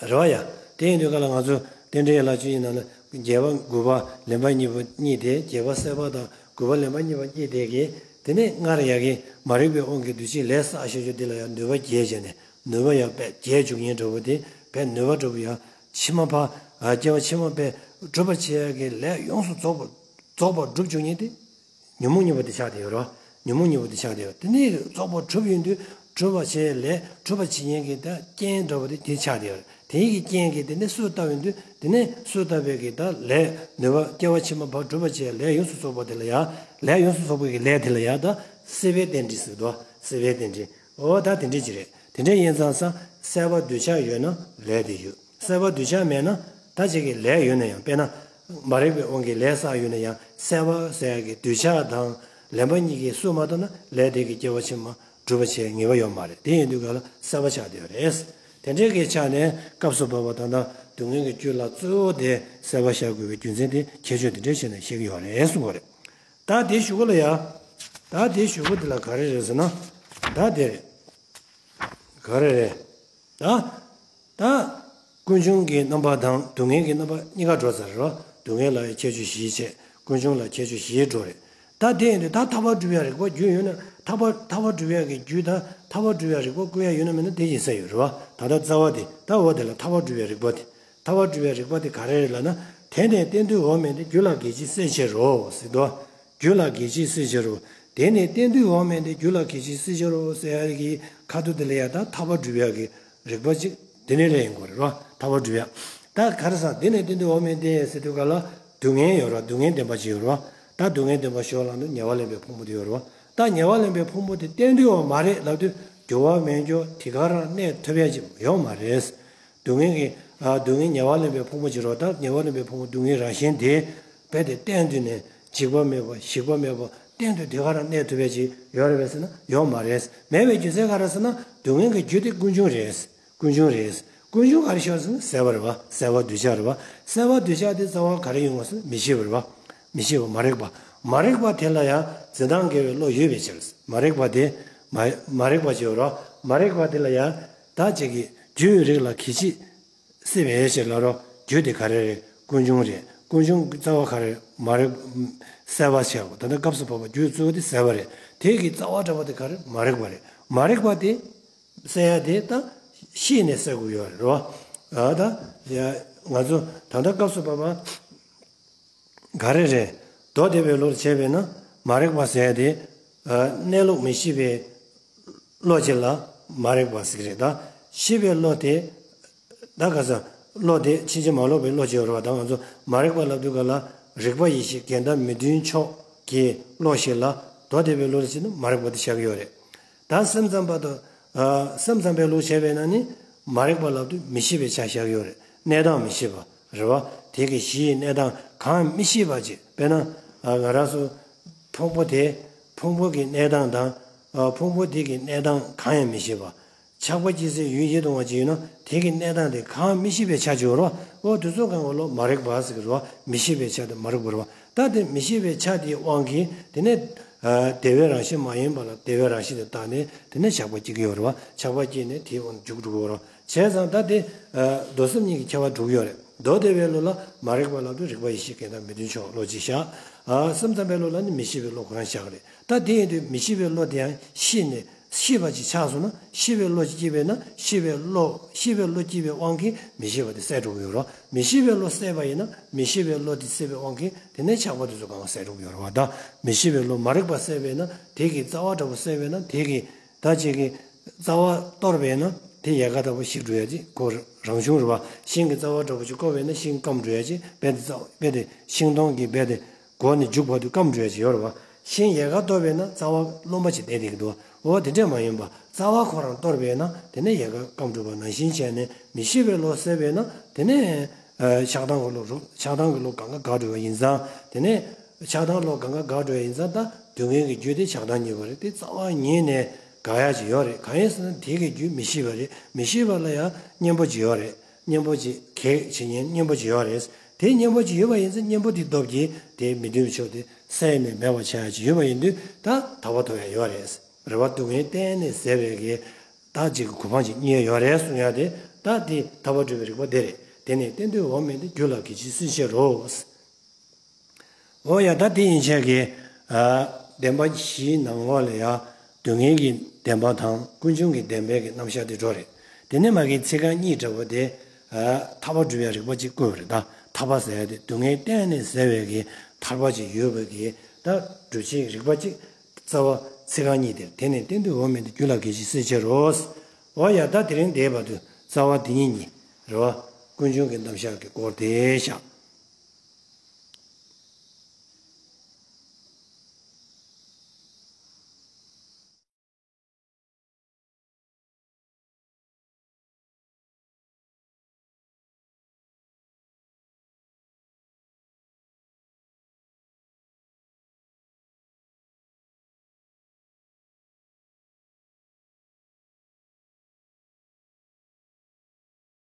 རེད་བ་ཡ། དེ་ཡིན་དུས་ག་ལ་ང་ཚོ་རྟེན་འབྲེལ་ཡན་ལག་བཅུ་ཡི་ནང་ལ་བརྒྱད་པ་དགུ་པ་ལེན་པ་གཉིས་པ་གཉིས་དེ། བརྒྱད་པ་སྲེད་པ་དང་དགུ་པ་ལེན་པ་གཉིས་པ་གཉིས་དེ་གི། དེ་ནས་སྔར་ཡ་གི་མ་རིག་པའི་དབང་གིས་འདུ་བྱེད་ལས་བསགས་ཞེས་བརྗོད་འདི་ལ་ཡང་ནུས་པ་རྒྱས་བྱས་ནས་ནུས་པ་ཡང་དཔེ་རྒྱས་བཅུག་མཁན་འདྲ་བོ་དེ་དཔེ་ནུས་པ་འདྲ་བོ་ཡང་ཕྱི་མ་ཕ། སྐྱེ་བ་ཕྱི་མ་དཔེ་སྒྲུབ་པར་བྱེད་ཡ་གི་ལས་ཡོངས་སུ་རྫོགས་པ་རྫོགས་པར་སྒྲུབ་བཅུག་མཁན་དེ། ཉོན་མོངས་གཉིས་པོ་དེ་ཆགས་བསྡད་ཡོད་རེད་བ། ཉོན་མོངས་གཉིས་པོ་དེ་ཆགས་བསྡད་ཡོད། དེ་ནས་རྫོགས་པ་གྲུབ་ཡོང་དུས་སྒྲུབ་པ་བྱེད་ལས་སྒྲུབ་པ་བྱེད་མཁན་གྱི་ད་རྐྱེན་འདྲ་བོ་དེ་དེ་ཆགས་བསྡད་ཡོད་རེད། དེ་གི་རྐྱེན་གྱིས་དེ་ནས་སོས་བཏབ་ཡོང་དུས་དེ་ནས་སོས་བཏབ་པའི་གི་ད་ལས་ནུས་པ་སྐྱེ་བ་ཕྱི་མ་བར་སྒྲུབ་པ་བྱེད་ལས་ཡོངས་སུ་རྫོགས་པ་དེ་ལ་ཡང་ལས་ཡོངས་སུ་རྫོགས་པའི་གི་ལས་དེ་ལ་ཡང་ད་སྲེད་པའི་རྟེན་འབྲེལ་ཟེར་དོ། སྲེད་པའི་རྟེན་འབྲེལ། འོ་ད་དེ་འདྲས་ཅིག་རེད། དེ་འདྲས་ཡིན་ཙང་ས་སྲེད་པ་འདོད་ཆགས་ཡོད་ན་ལས་དེ་ཡོད། སྲེད་པ་འདོད་ཆགས་མེད་ན་ད་ཅིག་གི་ལས་ཡོད་ན་ཡང་དཔེར་ན། མ་རིག་པའི་དབང་གིས་ལས་བསགས་ཡོད་ན་ཡང་སྲེད་པ་ཟེར་ཡག་གི་འདོད་ཆགས་དང་ལེན་པ་གཉིས་ཀྱིས་སོས་མ་ཐུབ་ན་ལས་དེ་གི་སྐྱེ་བ་ཕྱི་མ་སྒྲུབ་པ་བྱེད་ངེས་པ་ཡོད་མ་རེད། དེ་ཡིན་དུས་ག་ལ་སྲེད་པ་ཆགས་བསྡད་ཡོད་རེད། དེ་འདྲའི་གི་ཆ་ནས་སྐབས་སུ་བབ་པ་ད་ལྟ་སྡུག་བསྔལ་གྱི་རྒྱུ་ལ་གཙོ་བོ་དེ་སྲེད་པ་བཞག་དགོས་པའི་རྒྱུ་མཚན་དེ་ཁྱད་ཆོས་དེ་འདྲའི་བྱས་ནས་བཤད་ཀྱི་ཡོད་རེད་གསུངས་པ་རེད། ད་དེ་ཞུ་གི་ལ་ཡ། ད་དེ་ཞུ་གི་འདི་ལ་ག་རེ་རེད་ཟེར་ན། ད་དེ་རེད། ག་རེ་རེད། ད། ད། ཀུན་འབྱུང་གི་རྣམ་པ་དང་སྡུག་བསྔལ་གྱི་རྣམ་པ་གཉིས་ཀ་འགྲོ་ཚར་རོ། སྡུག་བསྔལ་ལ་ཁྱད་ཆོས་བཞི་བྱས། ཀུན་འབྱུང་ལ་ཁྱད་ཆོས་བཞི་འགྲོ་རེད། ད་དེ་ཡིན་དུས་ད་ཐར་པ་སྒྲུབ་ཡ་རིགས་པ་རྒྱུ་ཡོད་ན་ཐར་པ་ཐར་པ་སྒྲུབ་ཡ་གི་རྒྱུ་ད་ཐར་པ་སྒྲུབ་ཡ་རིགས་པ་བསྐུར་ཡ་ཡོད་ན་མེད་ན་དེ་ཡིན་ས་ཡོད་རེད་བ། ད་ལྟ་རྩ་བ་དེ་ད་འོ་དེ་ལ་ཐར་པ་སྒྲུབ་ཡ་རིགས་པ་དེ། ཐར་པ་སྒྲུབ་པའི་རིགས་པ་དེ་ག་རེ་རེད་ལབ་ན། དེ་ནས་བསྟན་དུས་འོག་མིན་ཏེ་རྒྱུད་ལ་གེགས་བྱེད་སེལ་བྱེད་རོ་ཟེར་དོ། རྒྱུད་ལ་གེགས་བྱེད་སེལ་བྱེད་རོ། དེ་ནས་བསྟན་དུས་འོག་མིན་ཏེ་རྒྱུད་ལ་གེགས་བྱེད་སེལ་བྱེད་རོ་ཟེར་ཡ་གི་ཁ་ཐུག་དེ་ལ་ཡ་ད་ཐར་པ་སྒྲུབ་ཡ་གི་རིགས་པ་ཅིག་དེ་ནས་རེད་ཡིན་དགོས་རེད་རོ། ཐར་པ་སྒྲུབ་ཡ། ད་ག་རེ་ཟ་དེ་ནས་བསྟན་དུས་འོག་མིན་ཏེ་ཟེར་དུས་ག་ལ། སྡུག་བསྔལ་ཡོད་རེད་བ། སྡུག་བསྔལ་བདེན་པ་ཅིག་ཡོད་རེད་བ། ད་སྡུག་བསྔལ་བདེན་པ་ཞོར་ལ་ནི་ཉེ་བར་ལེན་པའི་ཕུང་པོ་དེ་ཡོད་རེད་བ། ད་ཉེ་བར་ལེན་པའི་ཕུང་པོ་དེ་གཏན་དུ་ཡོད་མ་རེད་ལབ་དུས་འགྱུར་བ་མེད་རྒྱུ་དེ་ག་རང་གནས་ཐུབ་ཡ་ཅིག་ཡོད་མ་རེད། སྡུག་བསྔལ་གྱི་ཨ་སྡུག་བསྔལ་ཉེ་བར་ལེན་པའི་ཕུང་པོ་ཅིག་རེད་བ། ད་ཉེ་བར་ལེན་པའི་ཕུང་པོ་སྡུག་བསྔལ་རང་བཞིན་དེ་རྦད་དེ་གཏན་དུ་ནས་འཇིགས་པ་མེད་པ་ཞིག་པ་མེད་པ་གཏན་དུ་དེ་ག་རང་གནས་ཐུབ་ཡ་ཅིག་ཡོད་རེད་པས་ཟེར་ན་ཡོད་མ་རེད། མེད་པའི་རྒྱུ་མཚན་ག་རེ་ཟེར་ན་སྡུག་བསྔལ་གྱི་རྒྱུ་དེ་ཀུན་འབྱུང་རེད། ཀུན་འབྱུང་རེད། ཀུན་འབྱུང་ག་རེ་ཤོར་ཟེར་ན་སྲེད་པ་རེད་བ། སྲེད་པ་འདོད་ཆགས་རེད་བ། སྲེད་པ་འདོད་ཆགས་དེ་རྩ་བ་ག་རེ་ཡོང་བ་ཟེར་ན་མི་ཤེས་པ་རེད་བ། མི་ཤེས་པ་མ་རིག་པ། མ་རིག་པ་དེ་ལ་ཡང་འཛིན་སྟངས་འགལ་བའི་བློ་ཡོད་པའི་ཕྱིར། མ་རིག་པ་དེ་མ་མ་རིག་པ་ཅིག་ཡོད་རེད་བ། མ་རིག་པ་དེ་ལ་ཡང་ད་ཅིག་གི་རྒྱུའི་རིགས་ལ་གལ་ཆེ་སྲེད་པའི་ཕྱིར་ལ་རོ། རྒྱུ་དེ་ག་རེ་རེད། ཀུན་འབྱུང་རེད། ཀུན་འབྱུང་གི་རྩ་བ་ག་རེ་རེད། མ་རིག་སྲེད་པ་ཆགས། ད་ལྟ་སྐབས་སུ་བབ་པ་རྒྱུ་གཙོ་བོ་དེ་སྲེད་པ་རེད། དེ་གི་རྩ་བ་འདྲ་པོ་དེ་ག་རེ་རེད། མ་རིག་པ་རེད། མ་རིག་པ་དེ་སྲེད་ཡ་དེ་ད་ཤེས་ནས་སྲེད་དགོས་ཡོད་རེད་རོ། ཨ་ད་ཡ་ང་ཚོ་ད་ལྟ་སྐབས་སུ་བབ་པ་ག་རེ་རེད། མདོ་སྡེ་པའི་ལུགས་བྱས་པས་ན་མ་རིག་པ་ཟེར་ཡ་དེ་ཨ་གནས་ལུགས་མི་ཤེས་པའི་བློ་ཅིག་ལ་མ་རིག་པ་ཟེར་གི་རེད། ད་ཤེས་པའི་བློ་དེ་ད་ག་ས་བློ་དེ་ཕྱིན་ཅི་མ་ལོག་པའི་བློ་ཅིག་ཡོད་རེད་བ། ད་ང་ཚོ་མ་རིག་པ་ལབ་དུས་ག་ལ་རིག་པ་ཡེ་ཤེས་འགལ་ཟླ་མི་མཐུན་ཕྱོགས་ཀྱི་བློ་ཞིག་ལ་མདོ་སྡེ་པའི་ལུགས་ལ་བྱས་ན་མ་རིག་པ་དེ་ཆགས་ཀྱི་ཡོད་རེད། ད་སེམས་ཙམ་པ་དང་། ཨ་སེམས་ཙམ་པའི་ལུགས་བྱས་པས་ན་ནི། མ་རིག་པ་ལབ་དུས་མི་ཤེས་པའི་ཆ་བཞག་ཡོད་རེད། གནས་སྟངས་མི་ཤེས་པ་རེད་བ། དེ་གི་གཞིའི་གནས་སྟངས་གང་ཡང་མི་ཤེས་པ་ཅིག་དཔེར་ན། ཨ་ང་རང་ཚོ་ཕུང་པོ་དེ། ཕུང་པོ་གི་གནས་སྟངས་དང་། ཨ་ཕུང་པོ་དེ་གི་གནས་སྟངས་གང་ཡང་མི་ཤེས་པ། ཆགས་པ་སྐྱེ་སའི་ཡུལ་ཡིད་དུ་འོང་བ་ཅིག་ཡོད་ན་དེ་གི་གནས་སྟངས་དེ་གང་ཡང་མི་ཤེས་པའི་ཆ་ཅིག་ཡོད་རེད་བ། འོ་དེ་ཚོ་གང་ག་ལོ་མ་རིག་པ་ཟེར་གི་རེད་བ། མི་ཤེས་པའི་ཆ་དེ་མ་རིག་པ་རེད་བ། ད་དེ་མི་ཤེས་པའི་ཆ་དེའི་དབང་གིས་དེ་ནས། ཨ་བདེ་བའི་རང་བཞིན་མ་ཡིན་པ་ལ་བདེ་བའི་རང་བཞིན་དུ་བཏགས་ནས་དེ་ནས་ཆགས་པ་སྐྱེ་གི་ཡོད་རེད་བ། ཆགས་པ་སྐྱེས་ནས་དེའི་དབང་འཇུག་འགྲོ་གི་ཡོད་རེད་བ། བྱས་ཙང་ད་དེ་ཨ་མདོ་སེམས་གཉིས་ཀྱི་ཁྱད་པར་འགྲོ་གི་ཡོད་རེད། མདོ་སྡེ་པའི་ལུགས་ལ་མ་རིག་པ་ལབ་དུས་རིག་པ་ཡེ་ཤེས་འགལ་ཟླ་མི་མཐུན་ཕྱོགས་བློ་གཅིག་བཞག་ཨ་སེམས་ཙམ་པའི་ལུགས་ལ་ནི་མི་ཤེས་པའི་བློ་ཁོ་རང་བཞག་གི་རེད། ད་དེ་ཡིན་དུས་མི་ཤེས་པའི་བློ་དེ་ཡང་ཤེས་ནས། ཤེས་པ་ཅིག་ཆགས་སོང་ན་ཤེས་པའི་བློ་ཅིག་སྐྱེས་པས་ན་ཤེས་པའི་བློ། ཤེས་པའི་བློ་སྐྱེས་པའི་དབང་གིས་མི་ཤེས་པ་དེ་སད་འགྲོ་གི་ཡོད་རེད། མི་ཤེས་པའི་བློ་སད་པ་ཡིན་ན་མི་ཤེས་པའི་བློ་དེ་སད་པའི་དབང་གིས་དེ་ནས་ཆགས་པ་དེ་ཚོ་གང་ག་སད་འགྲོ་གི་ཡོད་རེད་བ། ད་མི་ཤེས་པའི་བློ་མ་རིག་པ་སད་པས་ན་དེ་གི་རྩ་བ་འདྲ་པོ་སད་པས་ན་དེ་གི་ད་ཅིག་གི་རྩ་བ་གཏོར་བས་ན་དེ་ཡལ་ག་འདྲ་པོ་ཞིག་འགྲོ་ཡ་ཅིག་ཁོ་རང་བྱུང་རེད་བ། ཤིང་གི་རྩ་བ་འདྲ་པོ་ཅིག་བརྐོས་པས་ན་ཤིང་སྐམ་འགྲོ་ཡ་ཅིག་རྦད་དེ་རྩ་རྦད་དེ་ཤིང་སྡོང་གི་རྦད་དེ། མགོ་ནས་མཇུག་བར་དུ་སྐམ་འགྲོ་ཡ་ཅིག་ཡོད་རེད་བ། ཤིང་ཡལ་ག་གཏོར་བས་ན་རྩ་བ་རློན་པ་ཅིག་བསྡད་བསྡད་ཀྱི་འདུག་འོ་དེ་འདྲས་མ་ཡིན་པ་རྩ་བ་ཁོ་རང་གཏོར་བས་ན་དེ་ནས་ཡལ་ག་སྐམ་འགྲོ་བ་ནང་བཞིན་བྱས་ནས་མི་ཤེས་པའི་བློ་སད་པས་ན་དེ་ནས་ཆགས་སྡང་གི་བློ་རུ་ཆགས་སྡང་གི་བློ་གང་ག་འགག་འགྲོ་བ་ཡིན་ཙང་དེ་ནས་ཆགས་སྡང་བློ་གང་ག་འགག་འགྲོ་བ་ཡིན་ཙང་ད་སྡུག་བསྔལ་གྱི་རྒྱུ་དེ་ཆགས་སྡང་གཉིས་པ་རེད། དེ་རྩ་བ་ཉིད་ནས་འགག་ཡ་ཅིག་ཡོད་རེད། གང་ཡིན་ཟེར་ན་དེ་གི་རྒྱུ་མི་ཤེས་པ་རེད། མི་ཤེས་པ་ལ་ཡང་གཉེན་པོ་ཅིག་ཡོད་རེད། གཉེན་པོ་ཅིག་གེགས་བྱེད་མཁན་གཉེན་པོ་ཅིག་ཡོད་རེད། དེ་གཉེན་པོ་ཅིག་ཡོད་པ་ཡིན་ཙང་གཉེན་པོ་དེའི་སྟོབས་ཀྱིས་དེ་མི་མཐུན་ཕྱོགས་དེ་སེལ་ནས་མེད་པ་བྱ་ཡ་ཅིག་ཡོད་པ་ཡིན་དུས་ད་ཐར་པ་ཐོབ་ཡ་ཡོད་རེད། རེ་བ་སྡུག་བསྔལ་གཏན་ནས་ཟད་པའི་གི་ད་ཅིག་གི་གོ་འཕང་ཅིག་རྙེད་ཡོད་རེད་གསུང་ཡ་དེ་ད་དེ་ཐར་པ་སྒྲུབ་པའི་རིགས་པ་དེ་རེད། དེ་ནས་གཏན་དུ་འོག་མིན་ཏེ་རྒྱུ་ལ་གལ་ཆེའི་སྲིད་ཕྱིར་རོ། འོ་ཡ་ད་དེ་ཡན་ཆད་ཀྱི་ཨ་བདེན་པ་བཞིའི་ནང་ལོགས་ལ་ཡ་སྡུག་བསྔལ་གྱི་བདེན་པ་དང་ཀུན་འབྱུང་གི་བདེན་པའི་གི་རྣམ་གཞག་དེ་འགྲོ་རེད། དེ་ནས་མ་གི་ཚིག་རྐང་གཉིས་འདྲ་བོ་དེ་ཨ་ཐར་པ་སྒྲུབ་ཡ་རིགས་པ་གཅིག་བཀོད་པ་རེད། ད་ཐར་པ་ཟེར་ཡ་དེ་སྡུག་བསྔལ་གཏན་ནས་ཟད་པའི་གི་ཐར་པ་ཅིག་ཡོད་པའི་གི་ད་སྒྲུབ་བྱེད་རིགས་པ་གཅིག་རྩ་བ་ཚིག་རྐང་གཉིས་དེར་དེ་ནས་གཏན་དུ་འོག་མིན་ཏེ་རྒྱུ་ལ་གལ་ཆེའི་སྲིད་ཕྱིར་རོ། འོ་ཡ་ད་དེ་རིང་འདས་པ་དུས་རྩ་བ་འདི་ཉིད་ཉིད་རེད་བ། ཀུན་འབྱུང་གི་རྣམ་གཞག་གི་སྐོར་དེ་བཞག